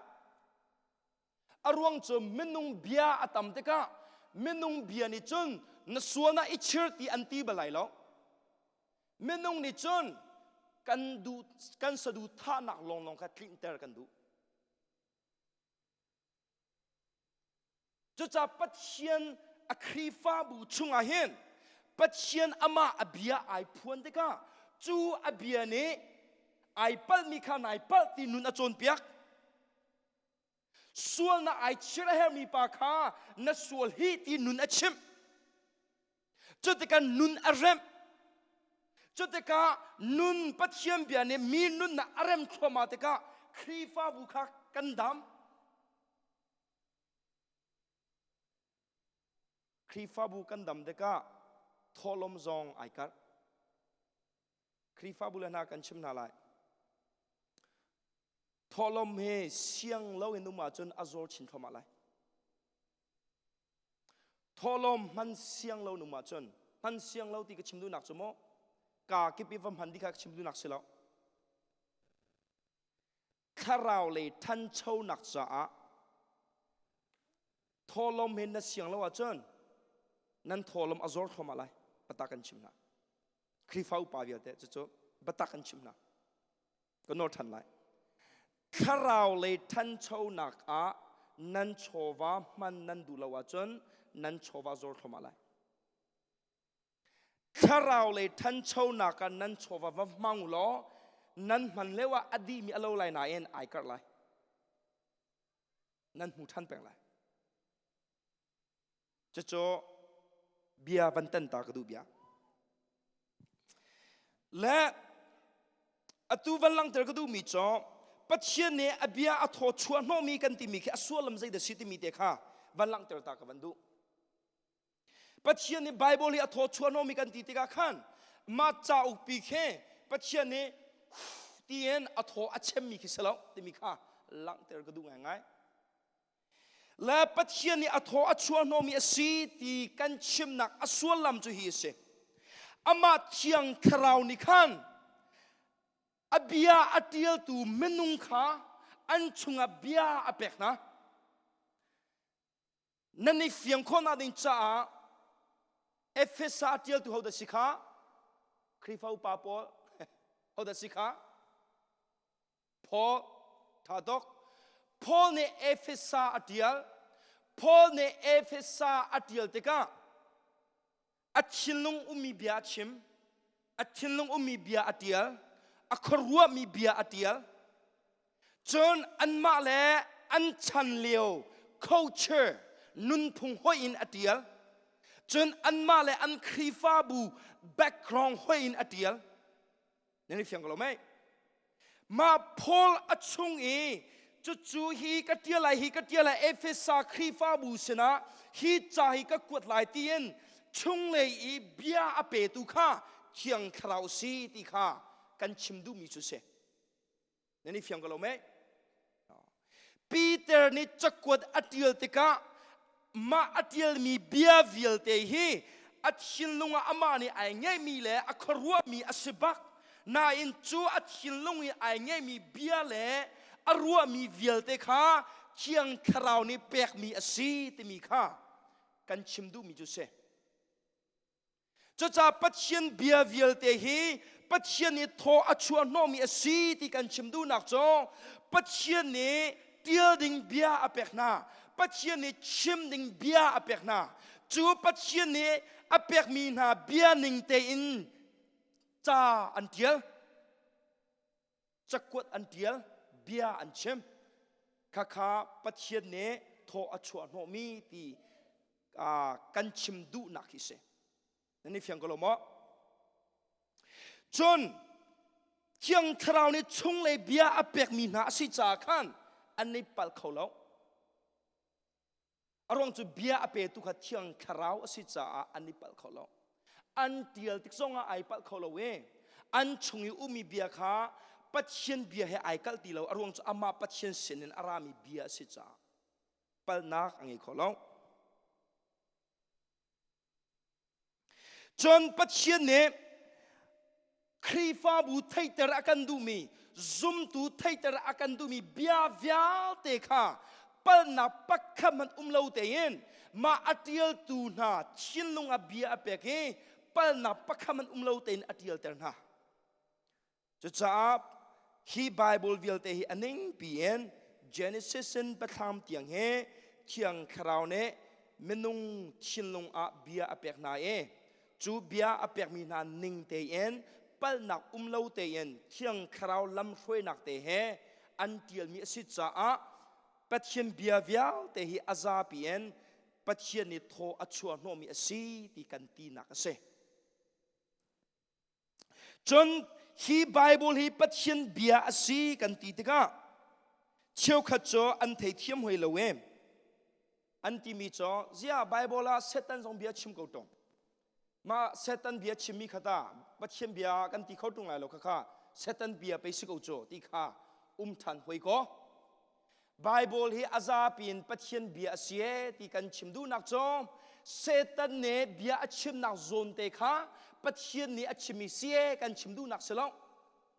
A ruang cu minung bia a tam tikah minung bia nih cun na sual na i chir ti an ti bal lai lo. Minung nih cun kan duh kan saduhthahnak lawnglawng kha tlinter kan duh. Cucaah Pathian a Khrihfabu chungah hin Pathian amah a bia ai phuan tikah cu a bia nih ai palhmi kha nai palh ti nun a cawnpiak. Sualnak ai chir a hermi pa kha na sual hi ti nun a chimh. Cutikah nun a remh. Cutikah nun Pathian bia nih mi nunnak a rem thluahmah tikah Khrihfabu kha kan dam. Khrihfabu kan dam tikah thawhlawm zong ai karh. Khrihfabu le hna kan chim hna lai. Thawhlawm hi siang lo in um ahcun a zawl chin thluahmah lai. Thawhlawm hman siang lo in um ahcun hman siang lo ti ka chim duhnak cu maw kaa kip i va hman dih kha ka chim duhnak si lo. Thlarau lei ṭhanchonak caah thawhlawm he na siang lo ahcun nan thawhlawm a zor thluahmah lai biatak kan chim hna Khrihfa upa vialte cucu biatak kan chim hna ka nawl ṭhan lai thlarau lei ṭhanchonak ah nan chawva hman nan duh lo ahcun nan chawva zor thluahmah lai Thlarau lei ṭhanchonak ah nan chawva va hmang u law nan hman lio ah a dihmi a lo lai nain ai karh lai. Nan hmu ṭhan peng lai. Cucu bia van tan ta ka duh bia. Le atu van langhter ka duhmi cu Pathian nih a bia a thaw chuah hnawhmi kan timi khi a sullam zeidah si timi te kha van langhter ta ka van duh. Pathian nih Bible hi a thaw chuahhnawhmi kan ti tikah khan mah cauk pi khi Pathian nih tiin a thaw a chemmi khi si lo timi kha langhter ka duh ngaingai. Le Pathian nih a thaw a chuahhnawhmi a si ti kan chimnak a sullam cu hi a si. Amah Thiang Thlarau nih khan a bia a ṭialtu minung kha an chungah bia a pek hna. Nan i fiang khawhnak ding caah Efesa a ṭialtu hodah si kha? Khrihfa upa pawl hodah si kha? Paul tha tuk. Paul nih Efesa a ṭial. Paul nih Efesa a ṭial tikah a thinlung ummi bia a chim. A thinlung ummi bia a ṭial. A khuaruahmi bia a ṭial. Cun anmah le an chan lio culture nunphung hoih in a ṭial. Cun anmah le an Khrihfabu background hoih in a ṭial. Nan i fiang ko lo mei? Mah Paul a chung i cucu hi ka ṭial lai hi ka ṭial lai Efesa Khrihfabu sinah hi ca hi ka kuat lai tiin chunglei i bia a petu kha Thiang Thlarau si ti kha kan chim duhmi cu si. Nan i fiang ko lo mei? Peter nih cakuat a ṭial tikah mah a ṭialmi bia vialte hi a thinlung ah amah nih ai ngeihmi le a khuaruahmi a si bak. Nain cu a thinlung i ai ngeihmi bia le a ruahmi vialte kha Thiang Thlarau nih pekmi a si timi kha kan chim duhmi cu si. Cucaah Pathian bia vialte hi Pathian nih thaw a chuah hnawhmi a si ti kan chim duhnak cu Pathian nih tial ding bia a pek hna. Pathian nih chim ding bia a pek hna. Cu Pathian nih a pekmi hna bia ning tein ca an tial. Cakuat an tial, bia an chim. Khakha Pathian nih thaw a chuah hnawhmi ti kan chim duhnak hi si. Nan i fiang ko lo maw? Cun Thiang Thlarau nih chunglei bia a pekmi hna a si caah khan an i palh kho lo. A ruang cu bia a petu kha Thiang Thlarau a si caah an i palh kho lo. An tial tik zongah ai palh kho lo i an chung i ummi bia kha Pathian bia he ai kalh ti lo. A ruang cu amah Pathian sinin a rami bia a si caah palhnak a ngei kho lo. Cun Pathian nih Khrihfabu theihter a kan duhmi, zumtu theihter a kan duhmi bia vialte kha palhnak pakhat hmanh um lo tein mah a ṭialtu hna thinlung ah bia a pek i palhnak pakhat hmanh um lo tein a ṭialter hna. Cucaah hi Bible vialte hi a ningpi in Genesis in Biathlam tiang hi Thiang Thlarau nih minung thinlung ah bia a pek hna i cu bia a pekmi hna ning tein palhnak um lo tein Thiang Thlarau lamhruainak te he an ṭialmi a si caah Pathian bia vialte hi a zapi in Pathian nih thaw a chuah hnawhmi a si ti kan tinak a si. Cun hi Bible hi Pathian bia a si kan ti tikah cheukhat cu an theithiam hoi lo e. An timi cu zia Bible ah Satan zong bia chim ko tung. Mah Satan bia chimmi kha ta Pathian bia kan ti kho tung lai lo kha kha Satan bia pei si ko cu ti kha um than hoi ko. Bible hi a zapi in Pathian bia a si e ti kan chim duhnak cu Satan nih bia a chimnak zawn te kha Pathian nih a chimmi si e kan chim duhnak si lo.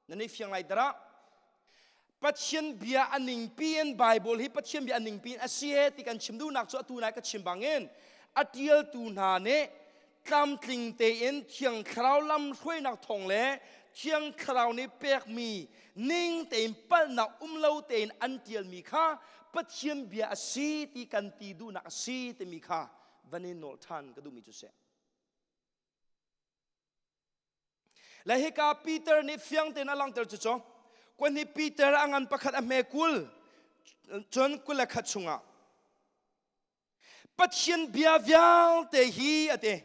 Nan i fiang lai dara. Pathian bia a ningpi in Bible hi Pathian bia a ningpi in a si e ti kan chim duhnak cu atu nai ka chim bangin a tialtu hna nih tlamtling tein Thiang Thlarau lam hruainak thawng le Thiang Thlarau nih pekmi ning tein palhnak um lo tein an tialmi kha Pathian bia a si ti kan ti duhnak a si timi kha van i nawl ṭhan ka duhmi cu si. Le hika Peter nih fiang tein a langhter cu cu kwan hi Peter a ngan pakhat a hme 20 cun 21 chungah Pathian bia vialte hi a ti.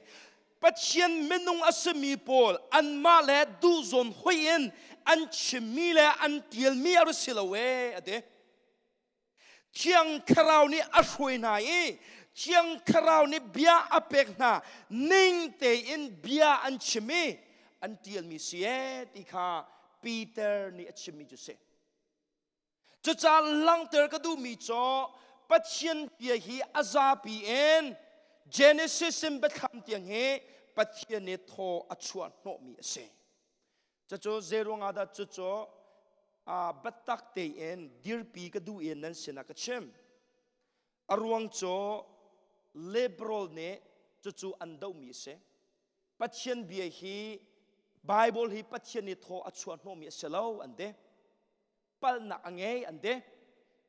Pathian minung a simi pawl anmah le duh zawn hoi in an chimmi le an tialmi a si lo ee a ti. Thiang Thlarau nih a hruai hna i Thiang Thlarau nih bia a pek hna ning tein bia an chim i an tialmi si ee ti kha Peter nih a chimmi cu si. Cucaah langhter ka duhmi cu Pathian bia hi a zapi in Genesis in Biathlam tiang hi Pathian nih thaw a chuah hnawhmi a si. Cucu zeiruang ah dah cucu biatak tein dirpi ka duh in nan sinah ka chim. A ruang cu liberal nih cucu an dohmi a si. Pathian bia hi Bible hi Pathian nih thaw a chuah hnawhmi a si lo an ti. Palhnak a ngei an ti.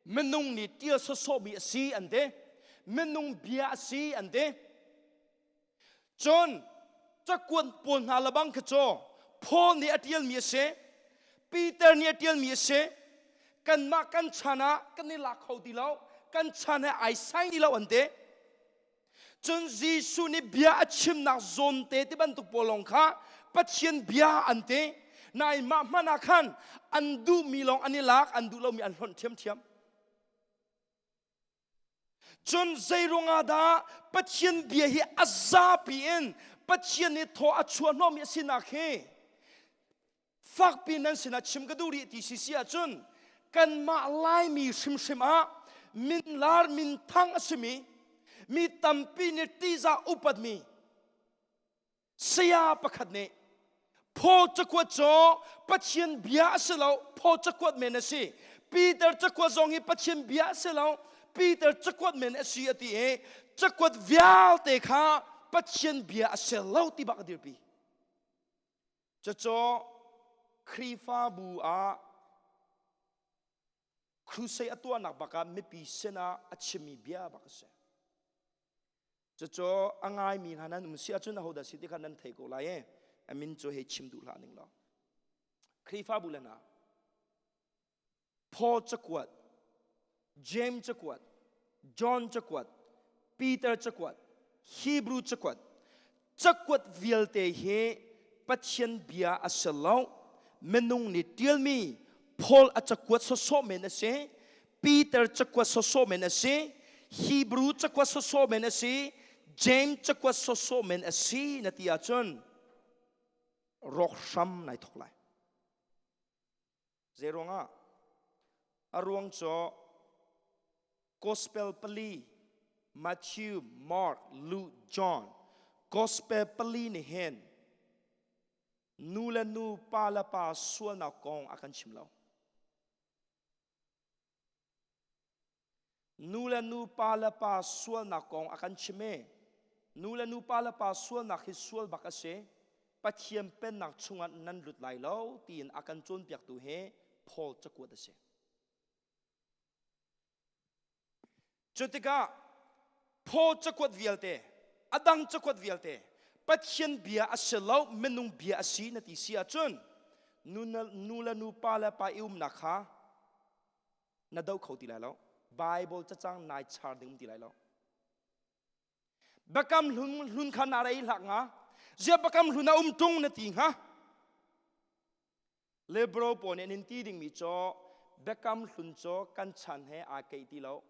Minung nih tial sawsawhmi a si an ti. Minung bia a si an ti. Cun cakuat pawl hna lebang kha cu Paul nih a tialmi a si. Peter nih a tialmi a si. Kanmah kan chan ah kan i lak kho ti lo. Kan chan he ai sai ti lo an ti. Cun Jesuh nih bia a chimnak zawnte ti bantuk pawl lawng kha Pathian bia an ti. Nain mah hmanh ah khan an duhmi lawng an i lak, an duh lomi an hlonh ṭhiamṭhiam. Cun zeiruangah dah Pathian bia hi a zapi in Pathian nih thaw a chuah hnawhmi a sinak hi fakpi nan sinah chim ka duh rih ti si si ahcun. kanmah Laimi hrimhrim ah minlar minthang a simi mi tampi nih ṭihzah upatmi saya pakhat nih Paul cakuat cu Pathian bia a si lo Paul cakuat men a si Peter cakuat zong hi Pathian bia a si lo Peter cakuat men a si a ti i cakuat vialte kha Pathian bia a si lo ti bak a dirpi cucu Khrihfabu ah crusade a tuahnak bak ah mipi sinah a chimmi bia bak a si Cucu a ngaimi hna nan um si ahcun ahodah si ti kha nan thei ko lai e. A min cu hei chim duh hlah ning law. Khrihfabu le hna, Paul cakuat, James cakuat, John cakuat, Peter cakuat, Hebrew cakuat, cakuat vialte hi Pathian bia a si lo. Minung nih ṭialmi Paul a cakuat sawsawh men a si. Peter cakuat sawsawh men a si. Hebrew cakuat sawsawh men a si. James cakuat sawsawh men a si na ti ahcun rawk hram nai thok lai. Zei ruangah? A ruang cu Gospel pali Matthew, Mark, Luke, John Gospel pali nih hin nu le nu, pa le pa sualnak kong a kan chim lo. Nu le nu, pa le pa sualnak kong a kan chim e. Nu le nu, pa le pa sualnak hi sual bak a si. Pathian pennak chungah nan lut lai lo tiin a kan cawnpiaktu hi Paul cakuat a si. Cu tikah Paul cakuat vialte, a dang cakuat vialte, Pathian bia a si lo, minung bia a si na ti si ahcun nu le nu, pa le pa i umnak kha na do kho ti lai lo bible cacang nai char ding um ti lai lo biakam hlun hlun kha na rei hlak nga zia biakam hlun a um tung na ti hnga lebro pawl nih an ti dingmi cu biakam hlun cu kan chan he aa keih ti lo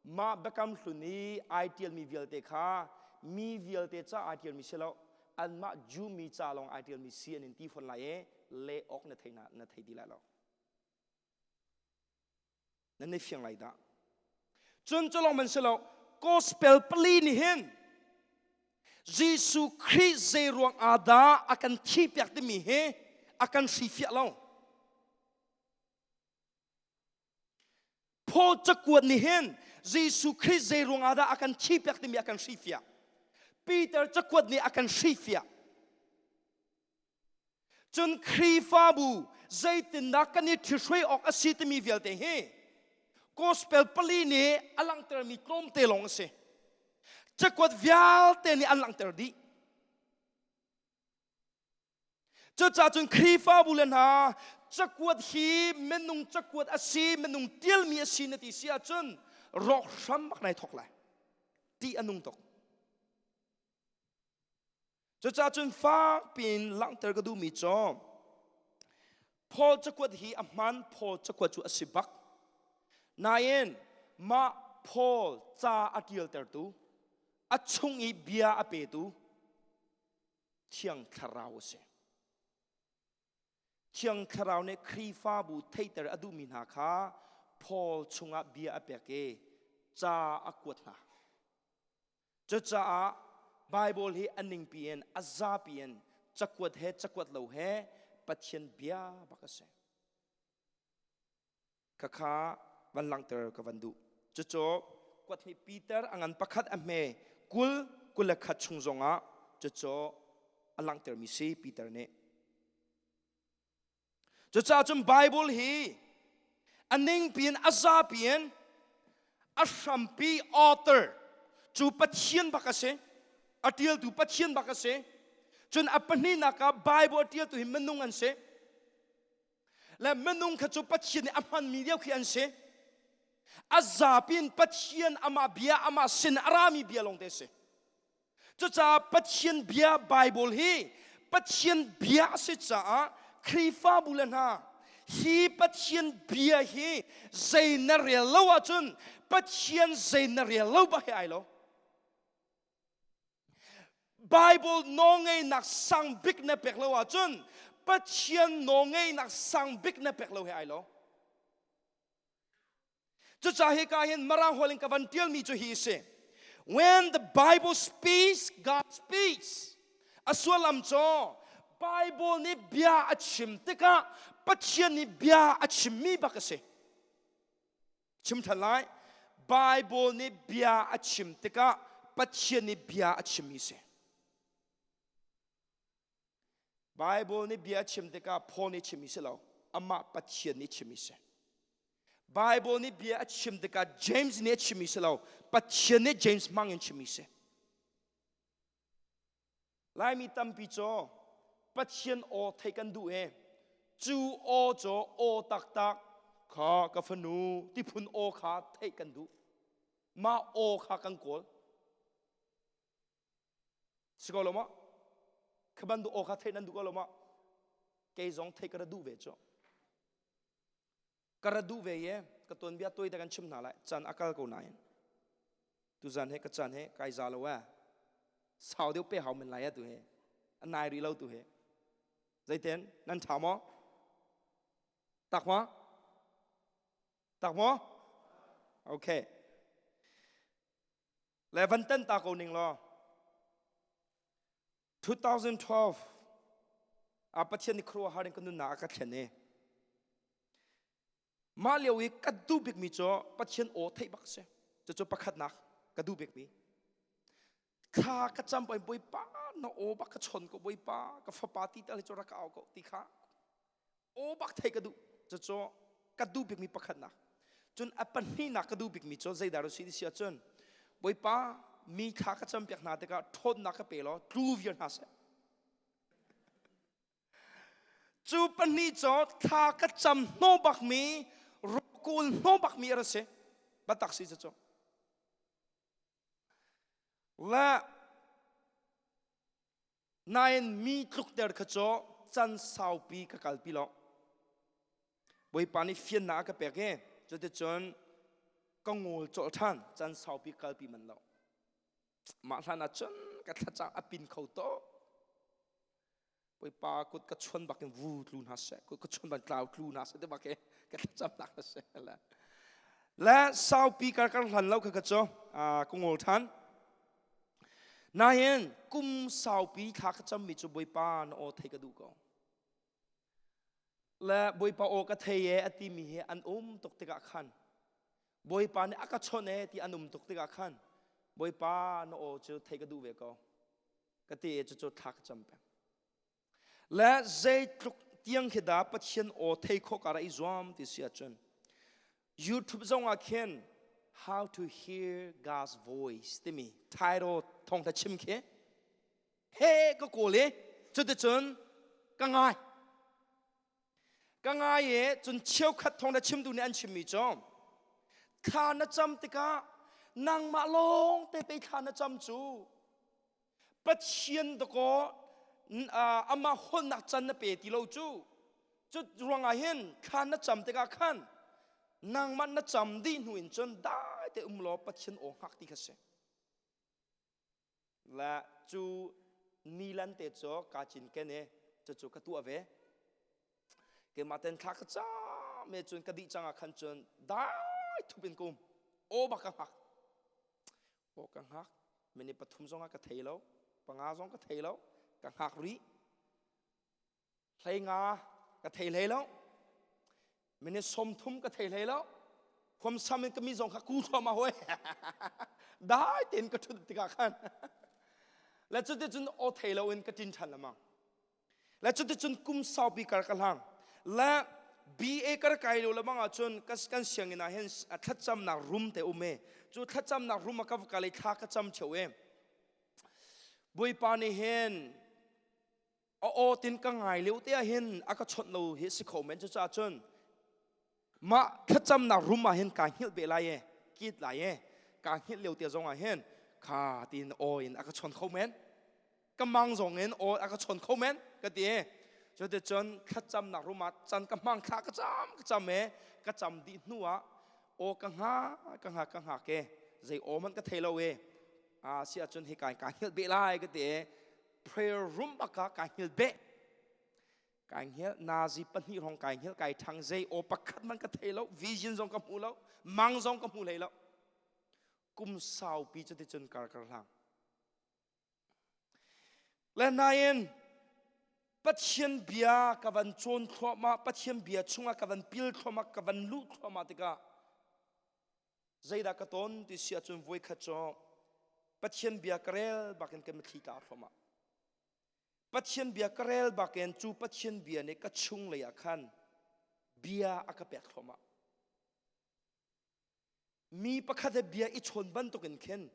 mah biakam hlun i ai tialmi vialte kha mi vialte ca aa tialmi si lo anmah Jew mi ca lawng ai tialmi si an in ti fawn lai i le awk na thei na thei ti lai lo Nan i fiang lai dah. Cun cu lawng man si lo, gospel pali nih hin Jesuh Khrih zei ruang ah dah a kan thihpiak timi hi a kan hrifiah lo. Paul cakuat nih hin Jesuh Khrih zei ruang ah dah a kan thihpiak timi a kan hrifiah. Peter cakuat nih a kan hrifiah. Cun Khrihfabu zeitindah kan i ṭhihruai awk a si timi vialte hi gospel pali nih a langhtermi tlawmte lawng a si. Cakuat vialte nih an langhter dih. Cucaah cun Khrihfabu le hna cakuat hi minung cakuat a si, minung ṭialmi a si na ti si ahcun rawk hram bak nai thawk lai. Ti a nung tuk. Cucaah cun fak piin langhter ka duhmi cu Paul cakuat hi a hmaan Paul cakuat cu a si bak. Nain mah Paul ca a ṭialtertu, a chung i bia a petu Thiang Thlarau a si. Thiang Thlarau nih Khrihfabu theihter a duhmi hna kha Paul chungah bia a pek i ca a kuat hna. Cucaah Baibal hi a ningpi in a zapi in cakuat he cakuat lo he Pathian bia bak a si. Khakha van langhter ka van duh. Cucu kuat hnih Peter a ngan pakhat a hme 20 21 chung zongah cucu a langhtermi si Peter nih. Cucaah cun Bible hi a ningpi in a zapi in a hrampi author cu Pathian bak a si. A ṭialtu Pathian bak a si. Cun a pahnihnak ah Bible a ṭialtu hi minung an si. Le minung kha cu Pathian nih a hmanmi lio khi an si. A zapi in Pathian amah bia amah sin a rami bia lawng te a si. Cucaah Pathian bia Bible hi Pathian bia a si caah Khrihfabu le hna hi Pathian bia hi zei na rel lo ahcun Pathian zei na rel lo bak he ai lo. Bible nawlngeihnak sang bik na pek lo ahcun Pathian nawlngeihnak sang bik na pek lo he ai lo. Cucaah hika hin Mirang holh in ka van tialmi cu hi a si. When the Bible speaks, God speaks. A sullam cu Bible nih bia a chim tikah Pathian nih bia a chimmi bak a si. Chim ṭhan lai. Bible nih bia a chim tikah Pathian nih bia a chimmi si. Bible nih bia a chim tikah Paul nih chimmi si lo, amah Pathian nih chimmi si. Bible nih bia a chim tikah James nih a chimmi si lo, Pathian nih James hmang in chimmi si. Laimi tampi cu Pathian aw theih kan duh i cu aw cu aw taktak kha ka fanu tiphun aw kha theih kan duh. Mah aw kha kan kawl. Si ko lo maw? Kha bantuk aw kha theih nan duh ko lo maw? Kei zong theih ka ra duh ve cu. Ka ra duh ve ye ka tuanbia tuai te kan chim hna lai. Caan a kal ko nain. Tuzan he ka caan he kai za lo eh. Sau deuh pe hau men lai tu he. A nai rih lo tu he. Zeiten nan tha maw? Tak ma? Tak maw? Okay. Le van tan ta ko ning law 2012 a Pathian nih khuaruahhar in ka nunnak a ka thlen i mah lio i ka duh bikmi cu Pathian aw theih bak si cucu pakhatnak ka duh bikmi thla ka cam poi Bawipa na aw bak ka chawn ko Bawipa ka fapa ti tal hi cu rak ka au ko ti kha aw bak theih ka duh cucu ka duh bikmi pakhatnak cun a pahnihnak ka duh bikmi cu zeidah si ti si ahcun Bawipa mi thla ka campiak hna tikah ṭhawnnak ka pe law tlu viar hna seh cu pahnih cu thla ka cam hnawh bakmi rawkul hnawh bakmi a ra si biatak si cucu le Nain mi tlukter kha cu can saupi ka kalpi lo. Bawipa nih fiannak a ka pek i cuticun ka ngawl colh ṭhan can saupi kalpi man lo. Mah hlan ah cun ka thlacang a pin kho tuk. Bawipa kut ka chuan bak in vu tlu hna seh, kut ka chuan bak tlau tlu hna seh ti bak i ka thlacamnak a si. Le, le saupi kar kar hlan lo kha ka cu ka ngawl ṭhan. Nain kum saupi thla ka cammi cu Bawipa na aw thei ka duh ko. Le Bawipa aw ka thei e a timi hi an um tuk tikah khan Bawipa nih a ka chawnh e ti an um tuk tikah khan Bawipa na aw cu thei ka duh ve ko. Ka ti e cucu thla ka cam peng. Le zeitluk tiang khi dah Pathian aw thei khawh ka ra i zuam ti si ahcun YouTube zong ah khin How to Hear God's Voice timi title thawngtha chim khi he ka kawl i cuticun ka ngai ka ngai i cun cheukhat thawngtha chimtu nih an chimmi cu thla na cam tikah nangmah lawng te pei thla na cam cu Pathian dakaw amah holhnak can na pe ti lo cu cu ruangah hin thla na cam tikah khan nangmah na cam dih hnu in cun dai te um law Pathian aw hngak ti kha si la cu nilan te cu ka cinken i cucu ka tuah ve keimah ten thla ka cam me cun ka dih cang ah khan cun dai thup in kum aw bak ka hngak Aw ka hngak. Minute pathum zong ah ka thei lo. Panga zong ka thei lo. Ka hngak rih. Hlei nga ka thei hlei lo. Minute 30 ka thei hlei lo. Huamsam in ka mi zong kha ku thluahmah hoi. Dai tein ka ṭhut tikah khan. Le cuticun aw thei lo in ka ṭin ṭhan lamang. Le cuticun kum saupi kar ka hlang. Le BA kar kai lo lamang ahcun kan sianginn ah hin thlacamnak room te um e. Cu thlacamnak room ah ka va kal i thla ka cam theo e. Bawipa nih hin a aw tin ka ngai lio te ah hin a ka chawnh lo hi si kho men cucaah cun mah thlacamnak room ah hin kaa hngilh ve lai e kit lai e kaa hngilh lio te zong ah hin kha tin aw in a ka chawn kho men ka mang zong in aw a ka chawn kho men ka ti cuticun thlacamnak room ah can ka hmang thla ka cam ka cam e ka cam dih hnu ah aw ka hnga ka hnga ka hngak e zei aw hmanh ka thei lo e a si ahcun hi kai ka hngilh beh lai ka ti e prayer room bak ah ka hngilh beh. Kai hngel nazi pahnih hrawng kai hngel kai ṭhang zei aw pakhat man ka thei lo vision zong ka hmu lo mang zong ka hmu hlei lo kum saupi cuticun kar kar hlang le nain Pathian bia ka van cawn thluahmah Pathian bia chungah ka van pil thluahmah ka van luh thluahmah tikah zeidah ka ton ti si ahcun voikhat cu Pathian bia ka rel bakin ka mitthli tla thluahmah Pathian bia ka rel bakin cu Pathian bia nih ka chung lei ah khan bia a ka pek thluahmah. Mi pakhat he bia i chawn bantukin khin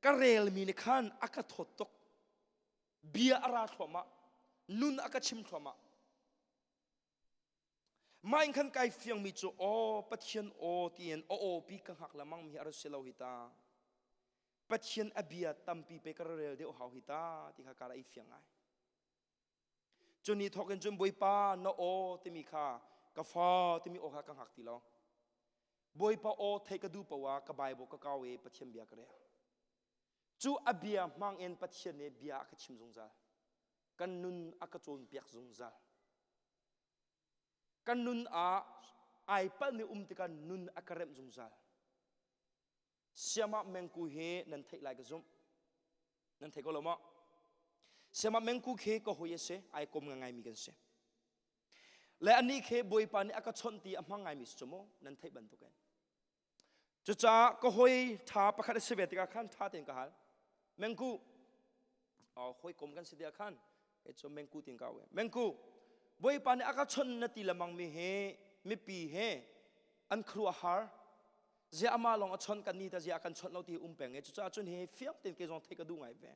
ka relmi nih khan a ka thawt tuk. Bia a ra thluahmah. Nun a ka chim thluahmah. Mah in khan kai fiangmi cu aw Pathian aw tiin a aw pi ka hngak lengmang mi hi a ra si lo hi ta. Pathian a bia tampi pe ka rel deuh hau hi ta ti kha ka ra i fiang ngai. Cu ni thawk in cun Bawipa na aw timi kha ka fa timi aw kha ka hngak ti lo. Bawipa aw theih ka duh poah ka Bible ka kau i Pathian bia ka rel. Cu a bia hmang in Pathian nih bia a ka chim zungzal. Kan nun a ka cawnpiak zungzal. Kan nun ah ai palhmi um tikah nun a ka remh zungzal. Siamah mengku hi nan theih lai ka zumh. Nan thei ko lo maw? Siamah mengku khi ka hoi a si, ai kom ngaimi kan si. Le anih khi Bawipa nih a ka chawnh ti a hmang ngaimi si cu mu, nan theih bantukin. Cucaah ka hoi ṭha pakhat a si ve tikah khan ṭha tein ka hal. Mengku, oh, hawikom kan si tikah khan, kei cu mengku tiin ka au. Mengku, Bawipa nih a ka chawnh na ti lemang mi hi mipi he an khuaruahhar Ziah amah lawng a chawnh kan ni ta ziah a kan chawnh lo ti um peng i cucaah cun hi fiang tein kei zong theih ka duh ngai ve.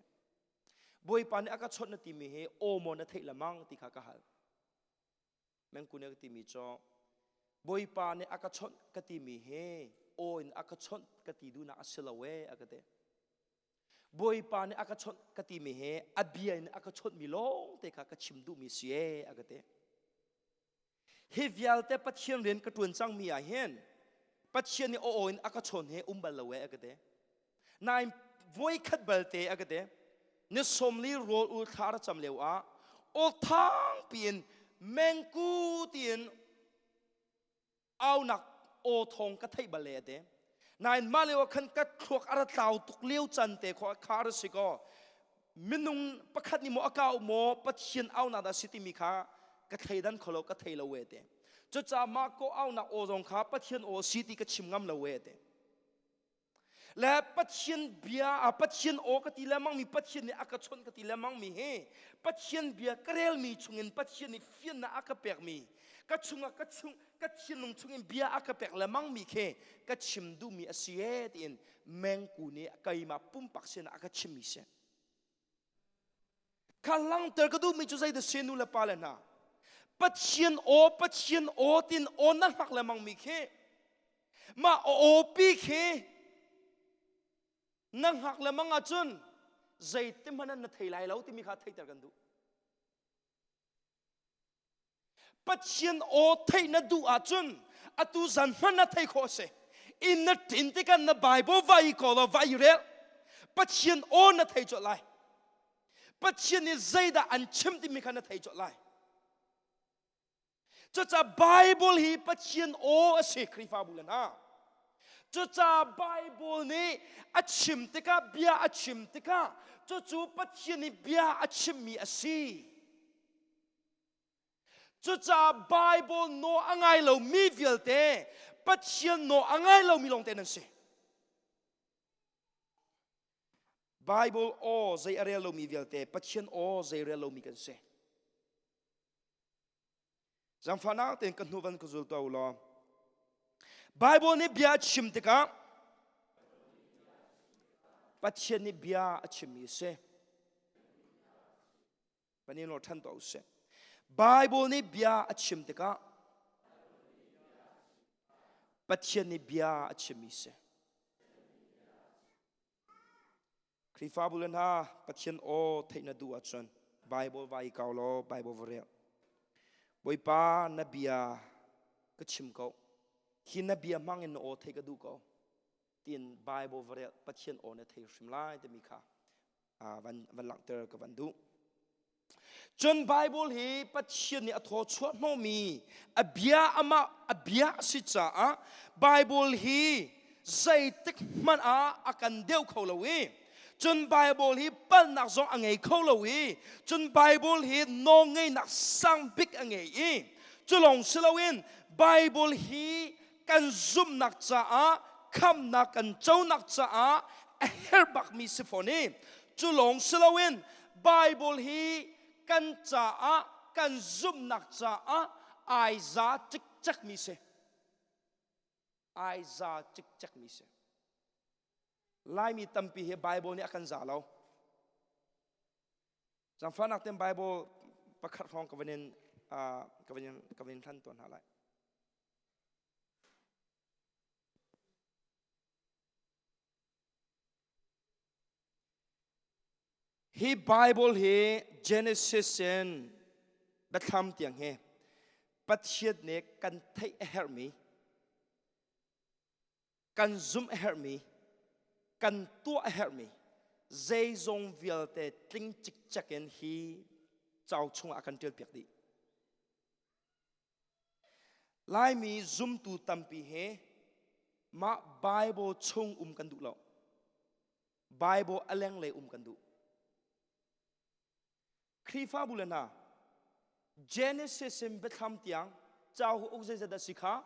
Bawipa nih a ka chawnh na timi hi aw maw na theih lemang ti kha ka hal. Mengku nih a ka timi cu Bawipa nih a ka chawnh ka timi hi aw in a ka chawnh ka ti duhnak a si lo ee a ka ti. Bawipa nih a ka chawnh ka timi hi a bia in a ka chawnhmi lawng te kha ka chim duhmi si ee a ka ti. Hi vialte Pathian rian ka ṭuan cangmi ah hin Pathian nih aw in a ka chawn he um bal lo e a ka ti. Nain voikhat balte a ka ti. Ni sawmli rawl ul thla ra cam lio ah aw thang piin mengku tiin aunak aw thawng ka theih bal le a ti. Nain mah lio ah khan ka thluak a ra tlau tuk lio can te kho kha ra si kaw minung pakhat nih maw a kau maw Pathian aunak dah si timi kha ka thleidan kho lo ka thei lo we te. Cucaah mah ko aunak aw zong kha Pathian aw si ti ka chim ngam lo we te. Le Pathian bia a Pathian aw ka ti lengmang mi Pathian nih a ka chawnh ka ti lengmang mi hi Pathian bia ka relmi chungin Pathian nih fiannak a ka pekmi ka chungah ka chung ka thinlung chungin bia a ka pek lengmang mi khi ka chim duhmi a si e tiin mengku nih keimah pumpak sinah a ka chimmi si. Kha langhter ka duhmi cu zeidah si nu le pa le hna Pathian aw Pathian aw tin aw na hngak lengmang mi khi mah aw pi khi na hngak lengmang ahcun zeiti hmanh na thei lai lo timi kha theihter kan duh. Pathian aw theih na duh ahcun atu zan hmanh na thei khawh a si. Inn na ṭin tikah na Bible vai i kawl law vai i rel. Pathian aw na thei colh lai. Pathian nih zeidah an chim timi kha na thei colh lai. Cucaah Bible hi Pathian aw a si Khrihfabu le hna. Cucaah Bible nih a chim tikah bia a chim tikah cucu Pathian nih bia a chimmi a si. Cucaah Bible nawl a ngai lomi vialte Pathian nawl a ngai lomi lawngte nan si. Bible aw zei a rel lomi vialte Pathian aw zei rel lomi kan si. Zangfahnak tein ka hnu van ka zul tuah u law. Bible nih bia a chim tikah Pathian nih bia a chimmi a si. Van in ṭhan tuah u sih. Bible nih bia a chim tikah Pathian nih bia a chimmi si. Khrihfabu le hna Pathian aw theih na duh ahcun Bible vai kau law Bible va rel. Bawipa na bia ka chim ko. Hi na bia hmang in na aw theih ka duh ko. Tiin Bible va rel Pathian aw na thei hrim lai timi kha van van langhter ka van duh. Cun Bible hi Pathian nih a thaw chuah hnawhmi a bia amah a bia a si caah Bible hi zeitik hmanh ah a kan deuh kho lo i cun Bible hi palhnak zong a ngei kho lo i cun Bible hi nawlngeihnak sang bik a ngei i cu lawng si loin Bible hi kan zumhnak caah khamnak kan conak caah a herh bakmi si fawn i cu lawng si loin Bible hi kan caah kan zumhnak caah ai za cikcekmi si. Ai za cikcekmi si. Laimi tampi hi Bible nih a kan za lo. Zangfahnak ten Bible pakhat hrawng ka van in ka van in ka van in hlan tawn hna lai. Hi Bible hi Genesis in Biathlam tiang hi Pathian nih kan theih a herhmi, kan zumh a herhmi, kan tuah a herhmi zeizong vialte tling cikcek in hi cauk chungah a kan ṭialpiak dih. Laimi zumtu tampi hi mah Bible chung um kan duh lo. Bible a lenglei um kan duh. Khrihfabu le hna, Genesis in Biathlam tiang cauk uk zeizat dah si kha?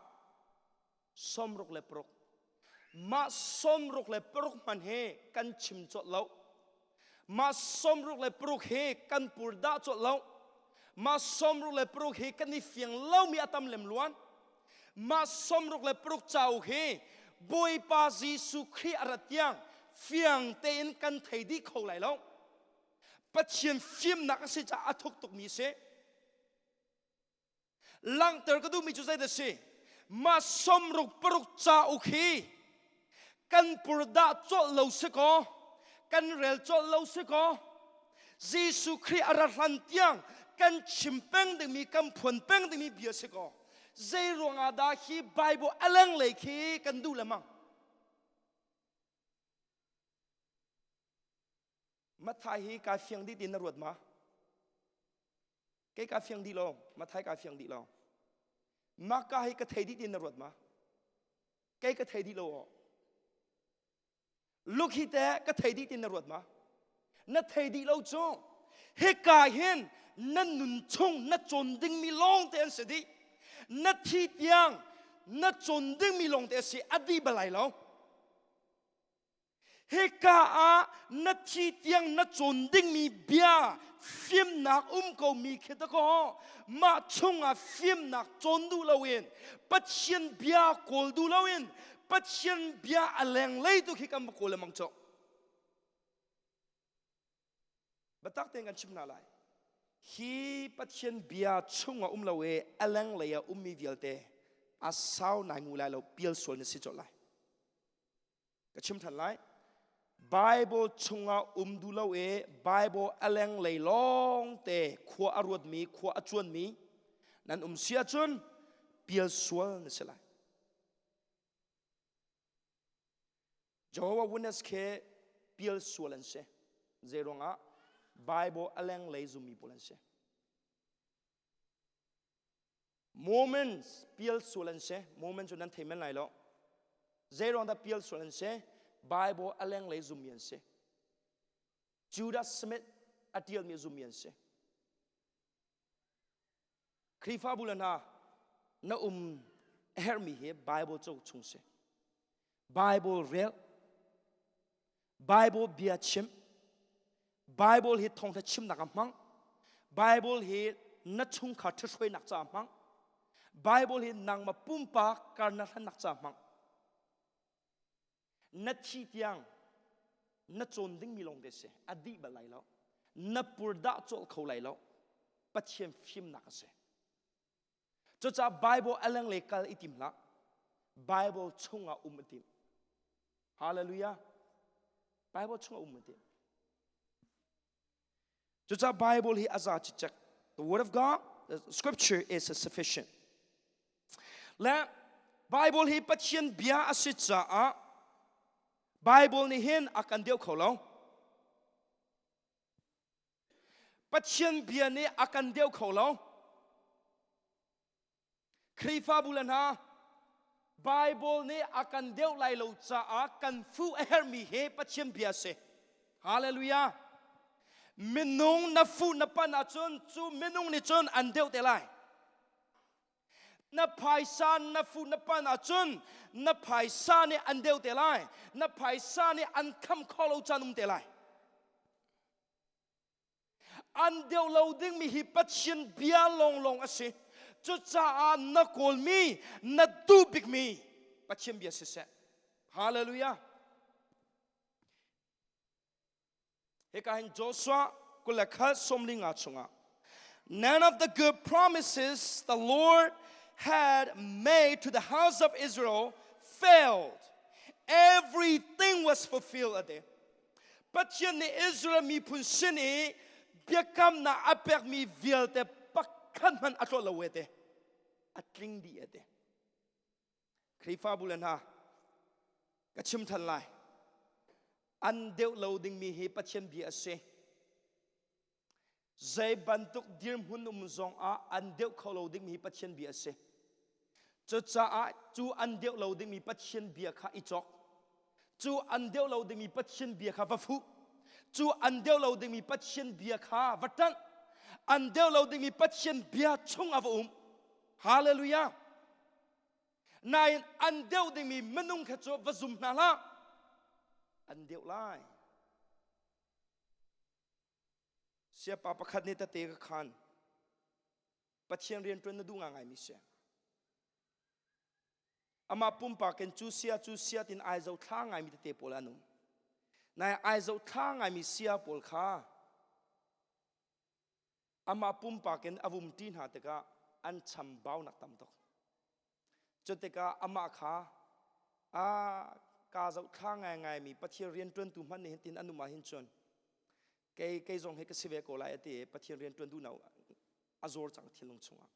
66. Mah 66 hman he kan chim cawt lo. Mah 66 he kan purdah cawt lo. Mah 66 he kan i fiang lomi a tam lem luan. Mah 66 cauk hi Bawipa Jesuh Khrih a rat tiang fiang tein kan thei dih kho lai lo. Pathian fimnak a si caah a thuk tukmi a si. Langhter ka duhmi cu zeidah a si? Mah 66 cauk hi kan purdah colh lo si kaw, kan rel colh lo si kaw, Jesuh Khrih a ra hlan tiang kan chim peng dingmi, kan phuan peng dingmi bia si kaw, zei ruangah dah hi Bible a lenglei khi kan duh lemang? Matthai hi kai fiang dih tin na ruat ma? Kei ka fiang dih lo, Matthai ka fiang dih lo. Maka hi ka thei dih tin na ruat ma? Kei ka thei dih lo aw. Luke hi te ka thei dih tin na ruat ma? Na thei dih lo cu hika hin na nun chung na cawn dingmi lawng te an si dih. Na thi tiang na cawn dingmi lawng te a si a dih balai lo. Hika ah na thi tiang na cawn dingmi bia fimnak um komi khi dakaw mah chungah fimnak cawn duh loin Pathian bia kawl duh loin Pathian bia a lenglei tu khi kan va kawl lemang cu. Biatak tein kan chim hna lai. Hi Pathian bia chungah um lo i a lenglei ah ummi vialte a sau nai ngu lai lo pial sual na si colh lai. Ka chim ṭhan lai. Bible chungah um duh lo i Bible a lenglei lawng te khua a ruatmi, khua a cuanmi nan um si ahcun pial sual na si lai. Jehovah Witness khi pial sual an si. Zei ruangah Bible a lenglei zummi pawl an si. Mormons pial sual an si. Mormon cu nan thei men lai lo. Zei ruang dah pial sual an si? Bible a lenglei zummi an si. Judas Smith a tialmi zummi an si. Khrihfabu le hna na um a herhmi hi Bible cauk chung si. Bible rel, Bible bia chim, Bible hi thawngtha chimnak ah hmang, Bible hi na chungkhar ṭhithruainak caah hmang, Bible hi nangmah pumpak kar na hlannak caah hmang. Na thi tiang na cawn dingmi lawng te si, a dih bal lai lo. Na purdah cawlh kho lai lo. Pathian fimnak a si. Cucaah Bible a lenglei kal i tim hlah. Bible chungah um i tim. Hallelujah. Bible chungah um i tim. Cucaah Bible hi a za cicek. The word of God, the scripture is sufficient. Le Bible hi Pathian bia a si caah Bible nih hin a kan deuh kho lo. Pathian bia nih a kan deu kho lo. Khrihfabu le hna, Bible nih a kan deuh lai lo caah kan fuh a herhmi hi Pathian bia a si. Hallelujah. Minung na fuh na pan ahcun cu minung nih cun an deuh te lai. Na phaisa na fuh na pan ahcun na phaisa nih an deuh te lai. Na phaisa nih an kham kho lo caan um te lai. An deuh lo dingmi hi Pathian bia lawnglawng a si. Cucaah na kawlmi, na duh bikmi Pathian bia siseh. Hallelujah. Hika hin Joshua 21 sawmli nga chungah None of the good promises the Lord had made to the house of Israel failed. Everything was fulfilled ate. Pathian nih Israel miphun sin i biakamnak a pekmi vialte pakhat hmanh a tlawt lo ete. A tling dih ete. Khrihfabu le hna ka chim than lai. An deuh lo dingmi hi Pathian bia a si. Zei bantuk dirhmun um zong ah an deuh kho lo dingmi hi Pathian bia a si. Cucaah cu an deuh lo dingmi Pathian bia kha i cawk. Cu an deuh lo dingmi Pathian bia kha va fuh. Cu an deuh lo dingmi Pathian bia kha va ṭanh. An deuh lo dingmi Pathian bia chung ah va um. Hallelujah! Nain an deuh dingmi minung kha cu va zum hna hlah. An deuh lai. Siapa pakhat nih tete ka khan. Pathian rian ṭuan na duh ngaingaimi si. Amah pumpak in cu sia cu sia tin ai zo thla ngaimi tete pawl an um. Nai ai zo thla ngaimi sia pawl kha amah pumpak in a vumṭi hna tikah an chambaunak tam tuk. Cu tikah amah kha a ka zohthla ngaingaimi Pathian rianṭuantu hmanh nih hin an um ahhin cun kei kei zong hi ka si ve ko lai a ti i Pathian rianṭuan duhnak a zawr cang thinlung chungah.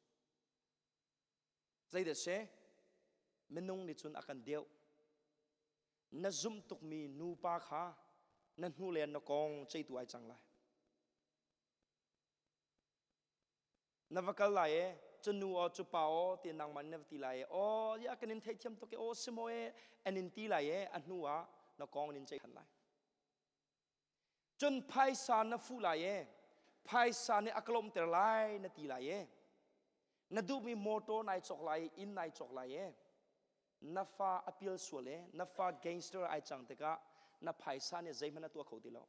Zeidah si? Minung nih cun a kan deuh. Na zumh tukmi nupa kha na hnu le na kong ceitu ai cang lai. Na va kal lai e cu nu aw cu pa aw ti nangmah na va ti lai e aw ya kan in theithiam tuk e aw si maw e an in ti lai e a hnu ah na kong in ceih than lai cun phaisa na fuh lai e phaisa nih a ka lawmhter lai na ti lai e na duhmi motor nai cawk lai inn nai cawk lai e na fa a pial sual e na fa gangster ai cang tikah na phaisa nih zeihmanh a tuah kho ti lo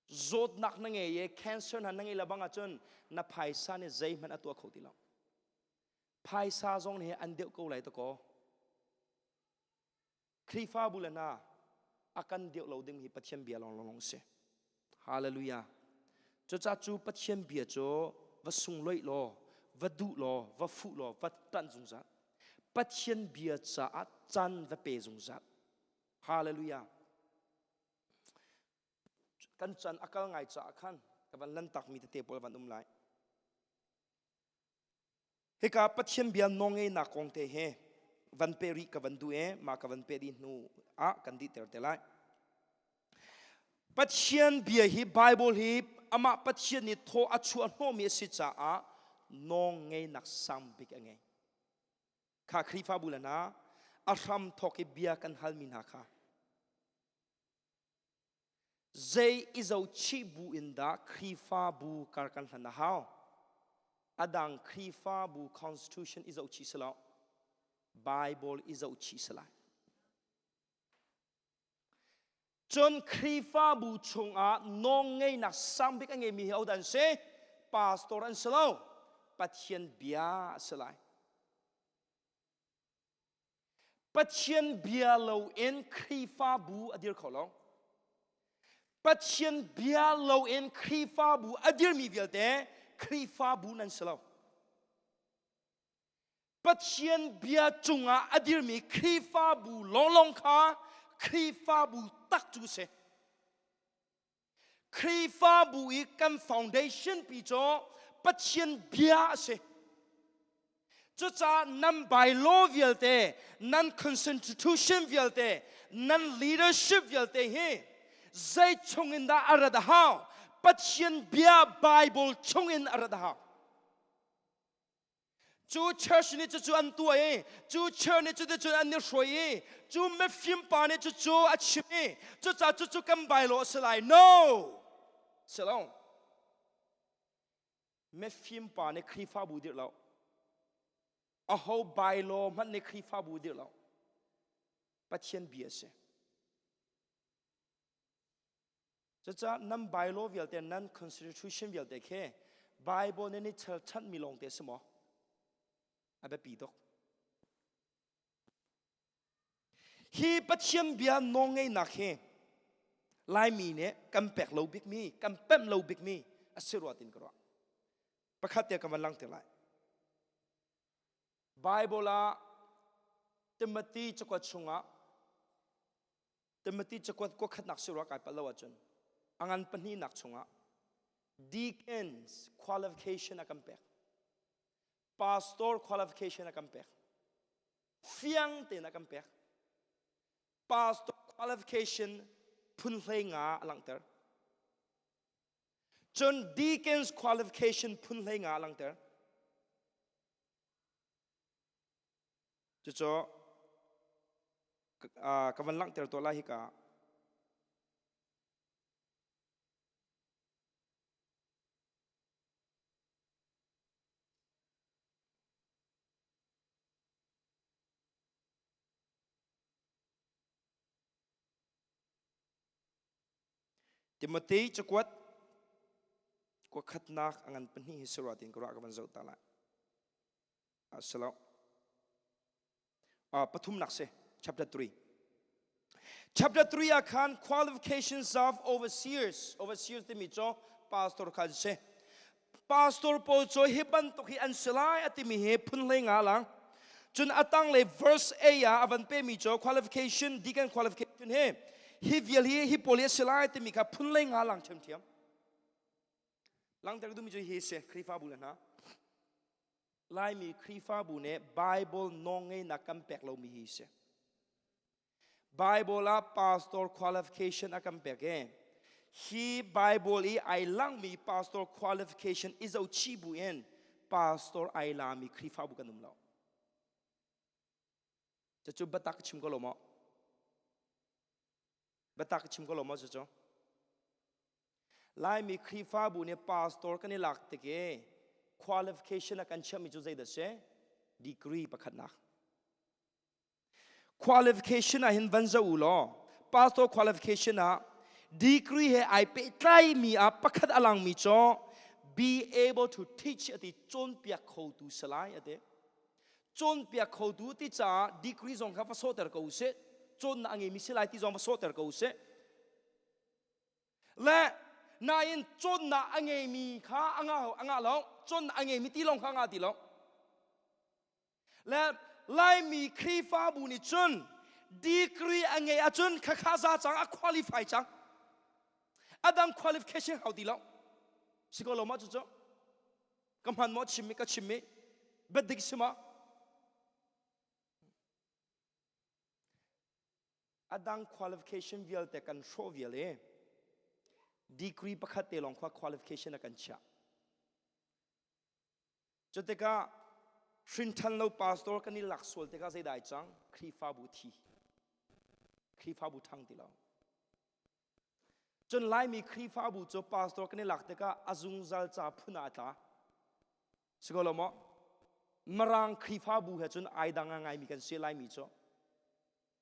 Zawtnak na ngei i cancer hna na ngei lebang ahcun na phaisa nih zeihmanh a tuah kho ti lo. Phaisa zong nih an deuh ko lai ta kaw. Khrihfabu le hna a kan deuh lo ding hi Pathian bia lawng lawng si. Hallelujah. Cucaah cu Pathian bia cu va sungloih law, va duh law, va fuh law, va ṭanh zungzal. Pathian bia caah caan va pe zungzal. Hallelujah. Kan chan a kal ngai caah khan ka van lantakmi tete pawl van um lai. Hika Pathian bia nawlngeihnak kong te he van pe rih ka van duh e ma ka van pe dih hnu ah kan dihter te lai. Pathian bia hi Bible hi amah Pathian nih thaw a chuah hnawhmi a si caah nawlngeihnak sang bik a ngei. Kha Khrihfabu le hna a hram thawk i bia kan halmi hna kha Zei i zohchih bu in dah Khrihfabu kar kan hlan a hau? A dang Khrihfabu constitution i zohchih si lo. Bible i zohchih si lai. Cun Khrihfabu chungah nawlngeihnak sangbik a ngeimi hi hodah an si? Pastor an si lo. Pathian bia a si lai. Pathian bia loin Khrihfabu a dir kho lo. Pathian bia loin Khrihfabu a dirmi vialte Khrihfabu nan si lo. Pathian bia cungah a dirmi Khrihfabu lawnglawng kha Khrihfabu tak cu si. Khrihfabu i kan foundation pi cu Pathian bia a si. Cucaah nan bylaw vialte, nan constitution vialte, nan leadership vialte hi zei chung in dah a rat a hau? Pathian bia Bible chungin a rat a hau. Cu church nih cucu an tuah i cu church nih cuticun an i hruai i cu mifim pa nih cucu a chim i cucaah cucu kan bylaw a si lai. No! Si lo. Mifim pa nih Khrihfabu dirh lo. Aho bylaw hmanh nih Khrihfabu dirh lo. Pathian bia a si. Cucaah nan bylaw vialte nan constitution vialte khi Bible nih ni chalchanhmi lawngte a si maw? A biapi tuk. Hi Pathian bia nawlngeihnak hi Laimi nih kan pek lo bikmi, kan pemh lo bikmi a si rua tin ka ruah. Pakhat te ka van langhter lai. Bible ah Timothy cakuat chungah Timothy cakuat kuakhatnak si rua kai palh lo ahcun a ngan pahnihnak chungah deacons qualification a kan pek. Pastor qualification a kan pek. Fiang tein a kan pek. Pastor qualification phun hlei nga a langhter. Cun deacons qualification phun hlei nga a langhter. Cucu ka van langhter tuah lai hika. Timote cakuat kuakhatnak a ngan pahnih hi si rua tiin ka ruah ka van zoh ta lai. Si lo. Pathumnak si chapter 3. Chapter 3 ah khan qualifications of overseers overseers timi cu pastor kha an si. Pastor pawl cu hi bantuk hi an si lai a timi hi phun hlei nga lang. Cun a tanglei verse A ah a van pemi cu qualification deacon qualification hi hi vial hi hi pawl hi a si lai timi kha phun hlei nga lang ṭhiamṭhiam. Langter duhmi cu hi si Khrihfabu le hna. Laimi Khrihfabu nih Bible nawlngeihnak kan pek lomi hi si. Bible ah pastor qualification a kan pek i hi Bible i ai langmi pastor qualification i zohchih bu in pastor ai lami Khrihfabu kan um lo. Cucu biatak chim ko lo maw? Biatak chim ko lo maw cucu? Laimi Khrihfabu nih pastor kan i lak tik i qualification a kan chiahmi cu zeidah si? Degree pakhatnak. Qualification ah hin van zoh u law pastor qualification ah degree he ai pehtlaimi ah pakhat a langmi cu be able to teach ati cawnpiak khotu si lai ati. Cawnpiak khotu ti caah degree zong kha va sawhter ko usih. Cawnnak a ngeimi si lai ti zong va sawhter ko usih. Le nain cawnnak a ngeimi kha a ngah a ngah lo cawnnak a ngeimi ti lawng kha a ngah ti lo le Laimi Khrihfabu nih cun degree a ngei ahcun khakha za cang a qualify cang a dang qualification hau ti lo si ko lo ma cucu ka hman maw chimmi ka chimmi biadik si ma A dang qualification vialte kan hrawh vial i degree pakhat te lawng khua qualification a kan chiah. Cu tikah hrinṭhan lo pastor kan i lak sual tikah zeidah ai cang? Khrihfabu thi. Khrihfabu ṭhang ti lo. Cun Laimi Khrihfabu cu pastor kan i lak tikah a zungzal ca phun ah a tla. Si ko lo maw? Mirang Khrihfabu he cun ai dang ngaimi kan si Laimi cu.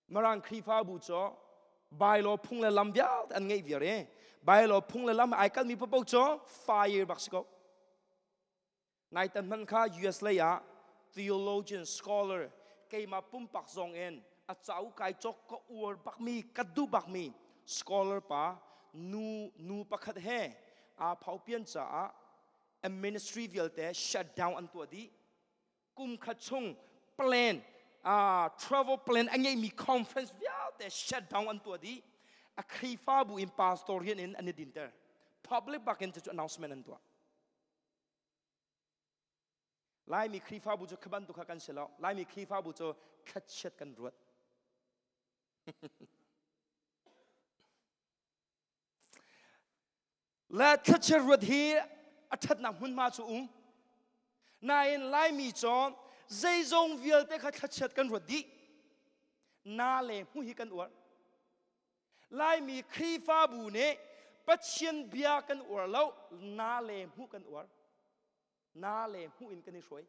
Mirang Khrihfabu cu bylaw phung le lam vialte an ngeih viar i bylaw phung le lam ai kalmi paoh cu fire bak si ko. Naitan hmanh kha US lei ah theologian scholar keimah pumpak zong in a cauk kai cawk ka uar bakmi ka duh bakmi scholar pa nu nu pakhat he aa phaupian caah a ministry vialte shut down an tuah dih kum khat chung plan uh, travel plan a ngeimi conference vialte shut down an tuah dih a Khrihfabu in pastor rian in an i dinter public bak in cucu announcement an tuah Laimi Khrihfabu cu kha bantuk kha kan si lo Laimi Khrihfabu cu thlachiat kan ruat Le thlachiat ruat hi a ṭhatnak hmunhma cu um. Nain Laimi cu zeizong vialte kha thlachiat kan ruat dih. Na le hmu hi kan uar. Laimi Khrihfabu nih Pathian bia kan uar lo, na le hmuh kan uar. Na le hmuh in kan i hruai.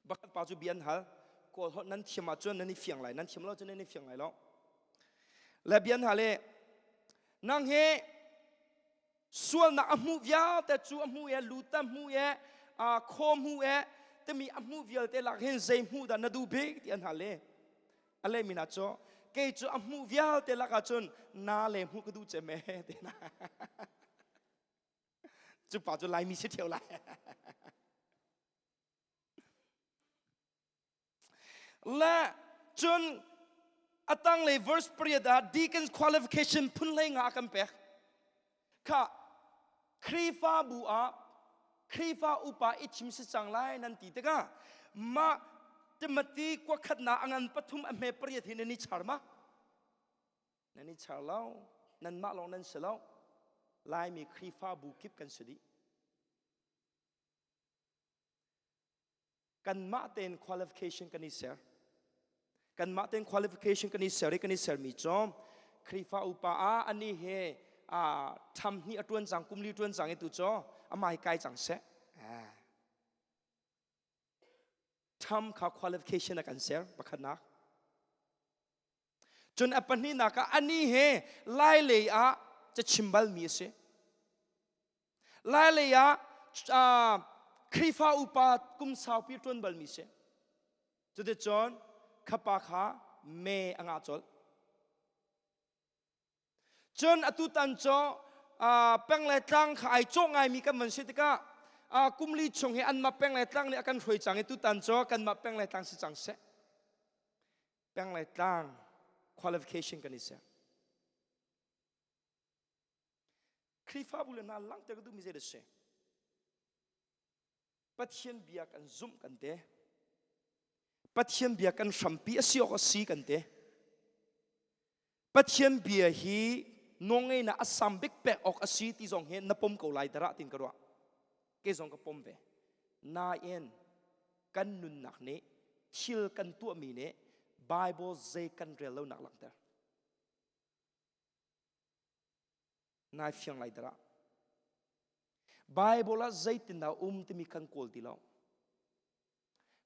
Bakhat pa cu bia an hal. Kawl holh nan thiam ahcun nan i fiang lai, nan thiam lo cun nan i fiang lai lo. Le bia an hal i, nang hi sualnak a hmuh vialte cu a hmuh e, lut a hmuh e, khaw hmuh e, timi a hmuh vialte lak hin zei hmuh dah na duh bik ti an hal i a leh mi hna cu kei cu a hmuh vialte lak ahcun na le hmuh ka duh cem e ti na cu pa cu Laimi si ṭheo lai. Le cun a tanglei verse pariat ah deacons qualification phun hlei nga a kan pek. Kha Khrihfabu ah Khrihfa upa i thim si cang lai nan ti tikah mah Timothy kuakhatnak a ngan pathum a hme pariat hi nan i char ma? Nan i char lo. Nanmah lawng nan si lo. Laimi Khrihfabu kip kan si dih. Kanmah tein qualification kan i ser. Kanmah tein qualification kan i ser i kan i sermi cu Khrihfa upa ah ani he tham hnih a tuan cang kum li tuan cang i tu cu amah hi kai cang seh. Tham kha qualification a kan ser pakhatnak. Cun a pahnihnak ah ani he lai lei ah cachim balmi a si. Lailei ah Khrihfa upa kum saupi ṭuan balmi si. Cuticun khapa kha me a ngah colh. Cun atutan cu peng le tlang kha ai cawh ngaimi kan van si tikah kum li chung hi anmah peng le tlang nih a kan hruai cang i tutan cu kanmah peng le tlang si cang seh. Peng le tlang qualification kan i ser. Khrihfabu le hna langhter ka duhmi zei dah si? Pathian bia kan zumh kan te. Pathian bia kan hrampi a si awk a si kan te. Pathian bia hi nawlngeihnak a sang bik pek awk a si ti zong hi na pom ko lai darah tin ka ruah. Kei zong ka pom ve. Nain kan nunnak nih thil kan tuahmi nih Bible zei kan rel lonak langhter. Nai fiang lai darah. Bible ah zeitindah um timi kan kawl ti lo.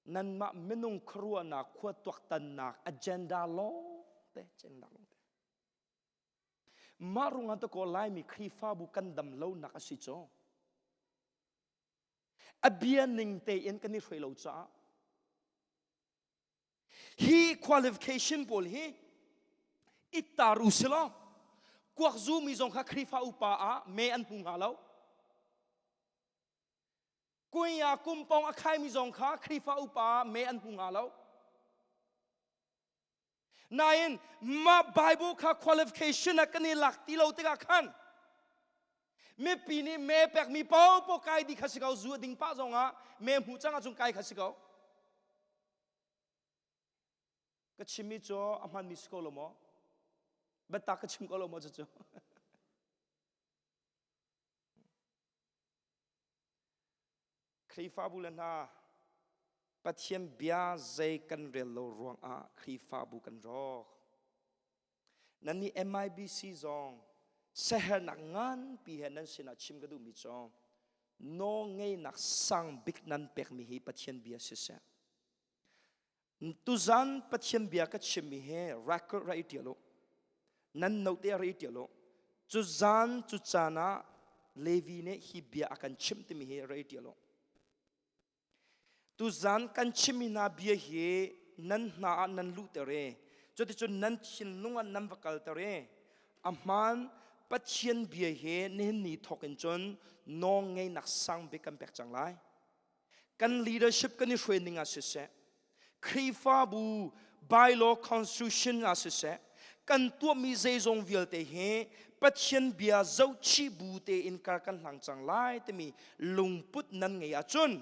Nanmah minung khuaruahnak, khua tuaktannak, agenda lawng te, agenda lawng te. Mah rungah ta ko Laimi Khrihfabu kan dam lonak a si cu. A bia ning tein kan i hruai lo caah Hi qualification pawl hi ittar u si law kuak zumi zong kha Khrihfa upa ah me an hmu hnga lo. Kunya kumpong a khaimi zong kha Khrihfa upa ah me an hmu hnga lo. Nain mah Bible kha qualification ah kan i lak ti lo tikah khan mipi nih me pekmi paohpaoh kai dih kha si ko zu a ding pah zong ah me hmu cang ahcun kai kha si ko. Ka chimmi cu a hmanmi si ko lo maw? Biatak ka chim ko lo maw cucu? Khrihfabu le hna Pathian bia zei kan rel lo ruangah Khrihfabu kan rawk. Nannih MIBC zong sehernak nganpi he nan sinah chim ka duhmi cu nawlngeihnak sang bik nan pekmi hi Pathian bia siseh. Tuzan Pathian bia ka chimmi hi record ra i ṭial u. Nan note ra i ṭial u. Cu zan cu caan ah Levi nih hi bia a kan chimh timi hi ra i ṭial u. Tuzan kan chimmi hna bia hi nan hna ah nan luhter i cuticun nan thinlung ah nan va kalter i a hmaan Pathian bia hi nihin ni thawk in cun nawlngeihnak sang bik kan pek cang lai. Kan leadership kan i hruai ning ah siseh, Khrihfabu bylaw constitution ah siseh, kan tuahmi zeizong vialte hi Pathian bia zohchih bu tein kar kan hlang cang lai timi lungput nan ngei ahcun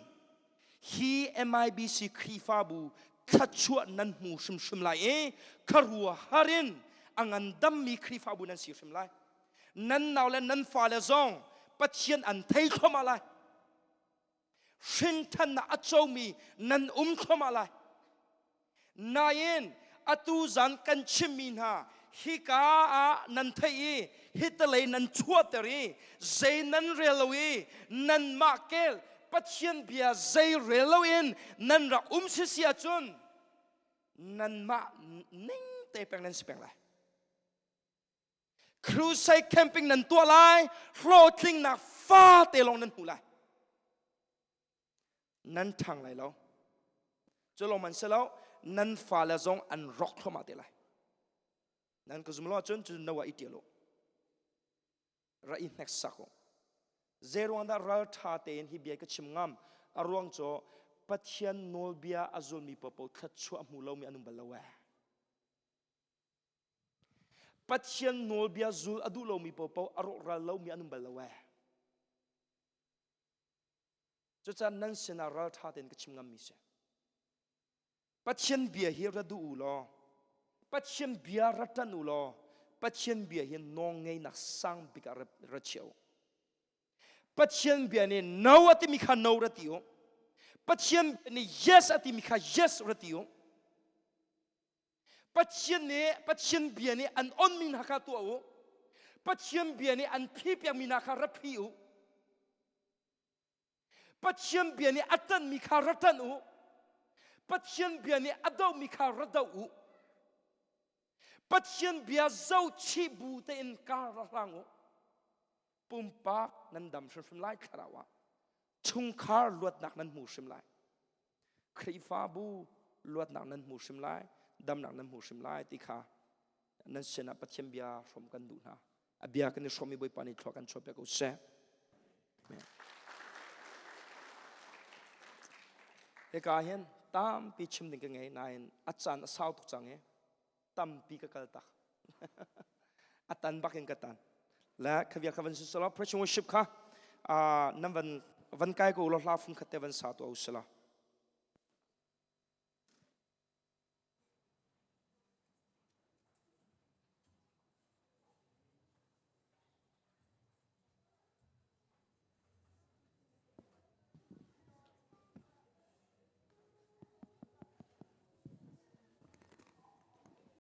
hi MIBC Khrihfabu thluachuah nan hmu hrimhrim lai i khuaruahhar in. A ngandammi Khrihfabu nan si hrim lai. Nan nau le nan fale zong Pathian an thei thluahmah lai. Hrinthannak a comi nan um thluahmah lai. Nain atu zan kan chimmi hna hika ah nan theih i hitalei nan chuahter i zei nan rel lo i nanmah kel Pathian bia zei rel loin nan rak um sisi ahcun nanmah ning te peng nan si peng lai. Crusade camping nan tuah lai, hlawhtlingnak fate lawng nan hmu lai. Nan ṭhang lai lo. Cu lawng man si lo, nan fale zong an rawk thluahmah te lai. Nan ka zum lo ahcun cu no ah i ṭial u. Ra i hneksak u. Zeiruang dah ral ṭha tein hi bia ka chim ngam? A ruang cu Pathian nawlbia a zulmi paohpaoh thluachuah hmu lomi an um bal lo ee. Pathian nawlbia zul a duh lomi paohpaoh a rawhral lomi an um bal lo ee. Cucaah nan sinah ralṭha tein ka chim ngammi si. Pathian bia hi ra duh u law, Pathian bia ra ṭanh u law, Pathian bia hi nawlngeihnak sang bik ah ra chia u. Pathian bia nih no a timi kha no ra ti u. Pathian bia nih yes a timi kha yes ra ti u. Pathian nih Pathian bia nih an onmi hna kha tuah u. Pathian bia nih an phi piakmi hna kha ra phi u. Pathian bia nih a ṭanhmi kha ra ṭanh u. Pathian bia nih a dohmi kha ra doh u. Pathian bia zohchih bu tein kar ra hlang u. Pumpak nan dam hrimhrim lai thlarau ah. Chungkhar luatnak nan hmu hrim lai. Khrihfabu luatnak nan hmu hrim lai, damnak nan hmu hrim lai ti kha nan sinah Pathian bia hrawm kan duh hna. A bia kan i hrawm i Bawipa nih thlua kan chuahpiak ko seh. Hika hin tampi chim ding ka ngei nain a caan a sau tuk cang i tampi ka kal tak. a tan bak in ka tan. Le khavia kha van si sala preaching worship kha nan van van kai ko lo hla fung khat te van sa tu au sala.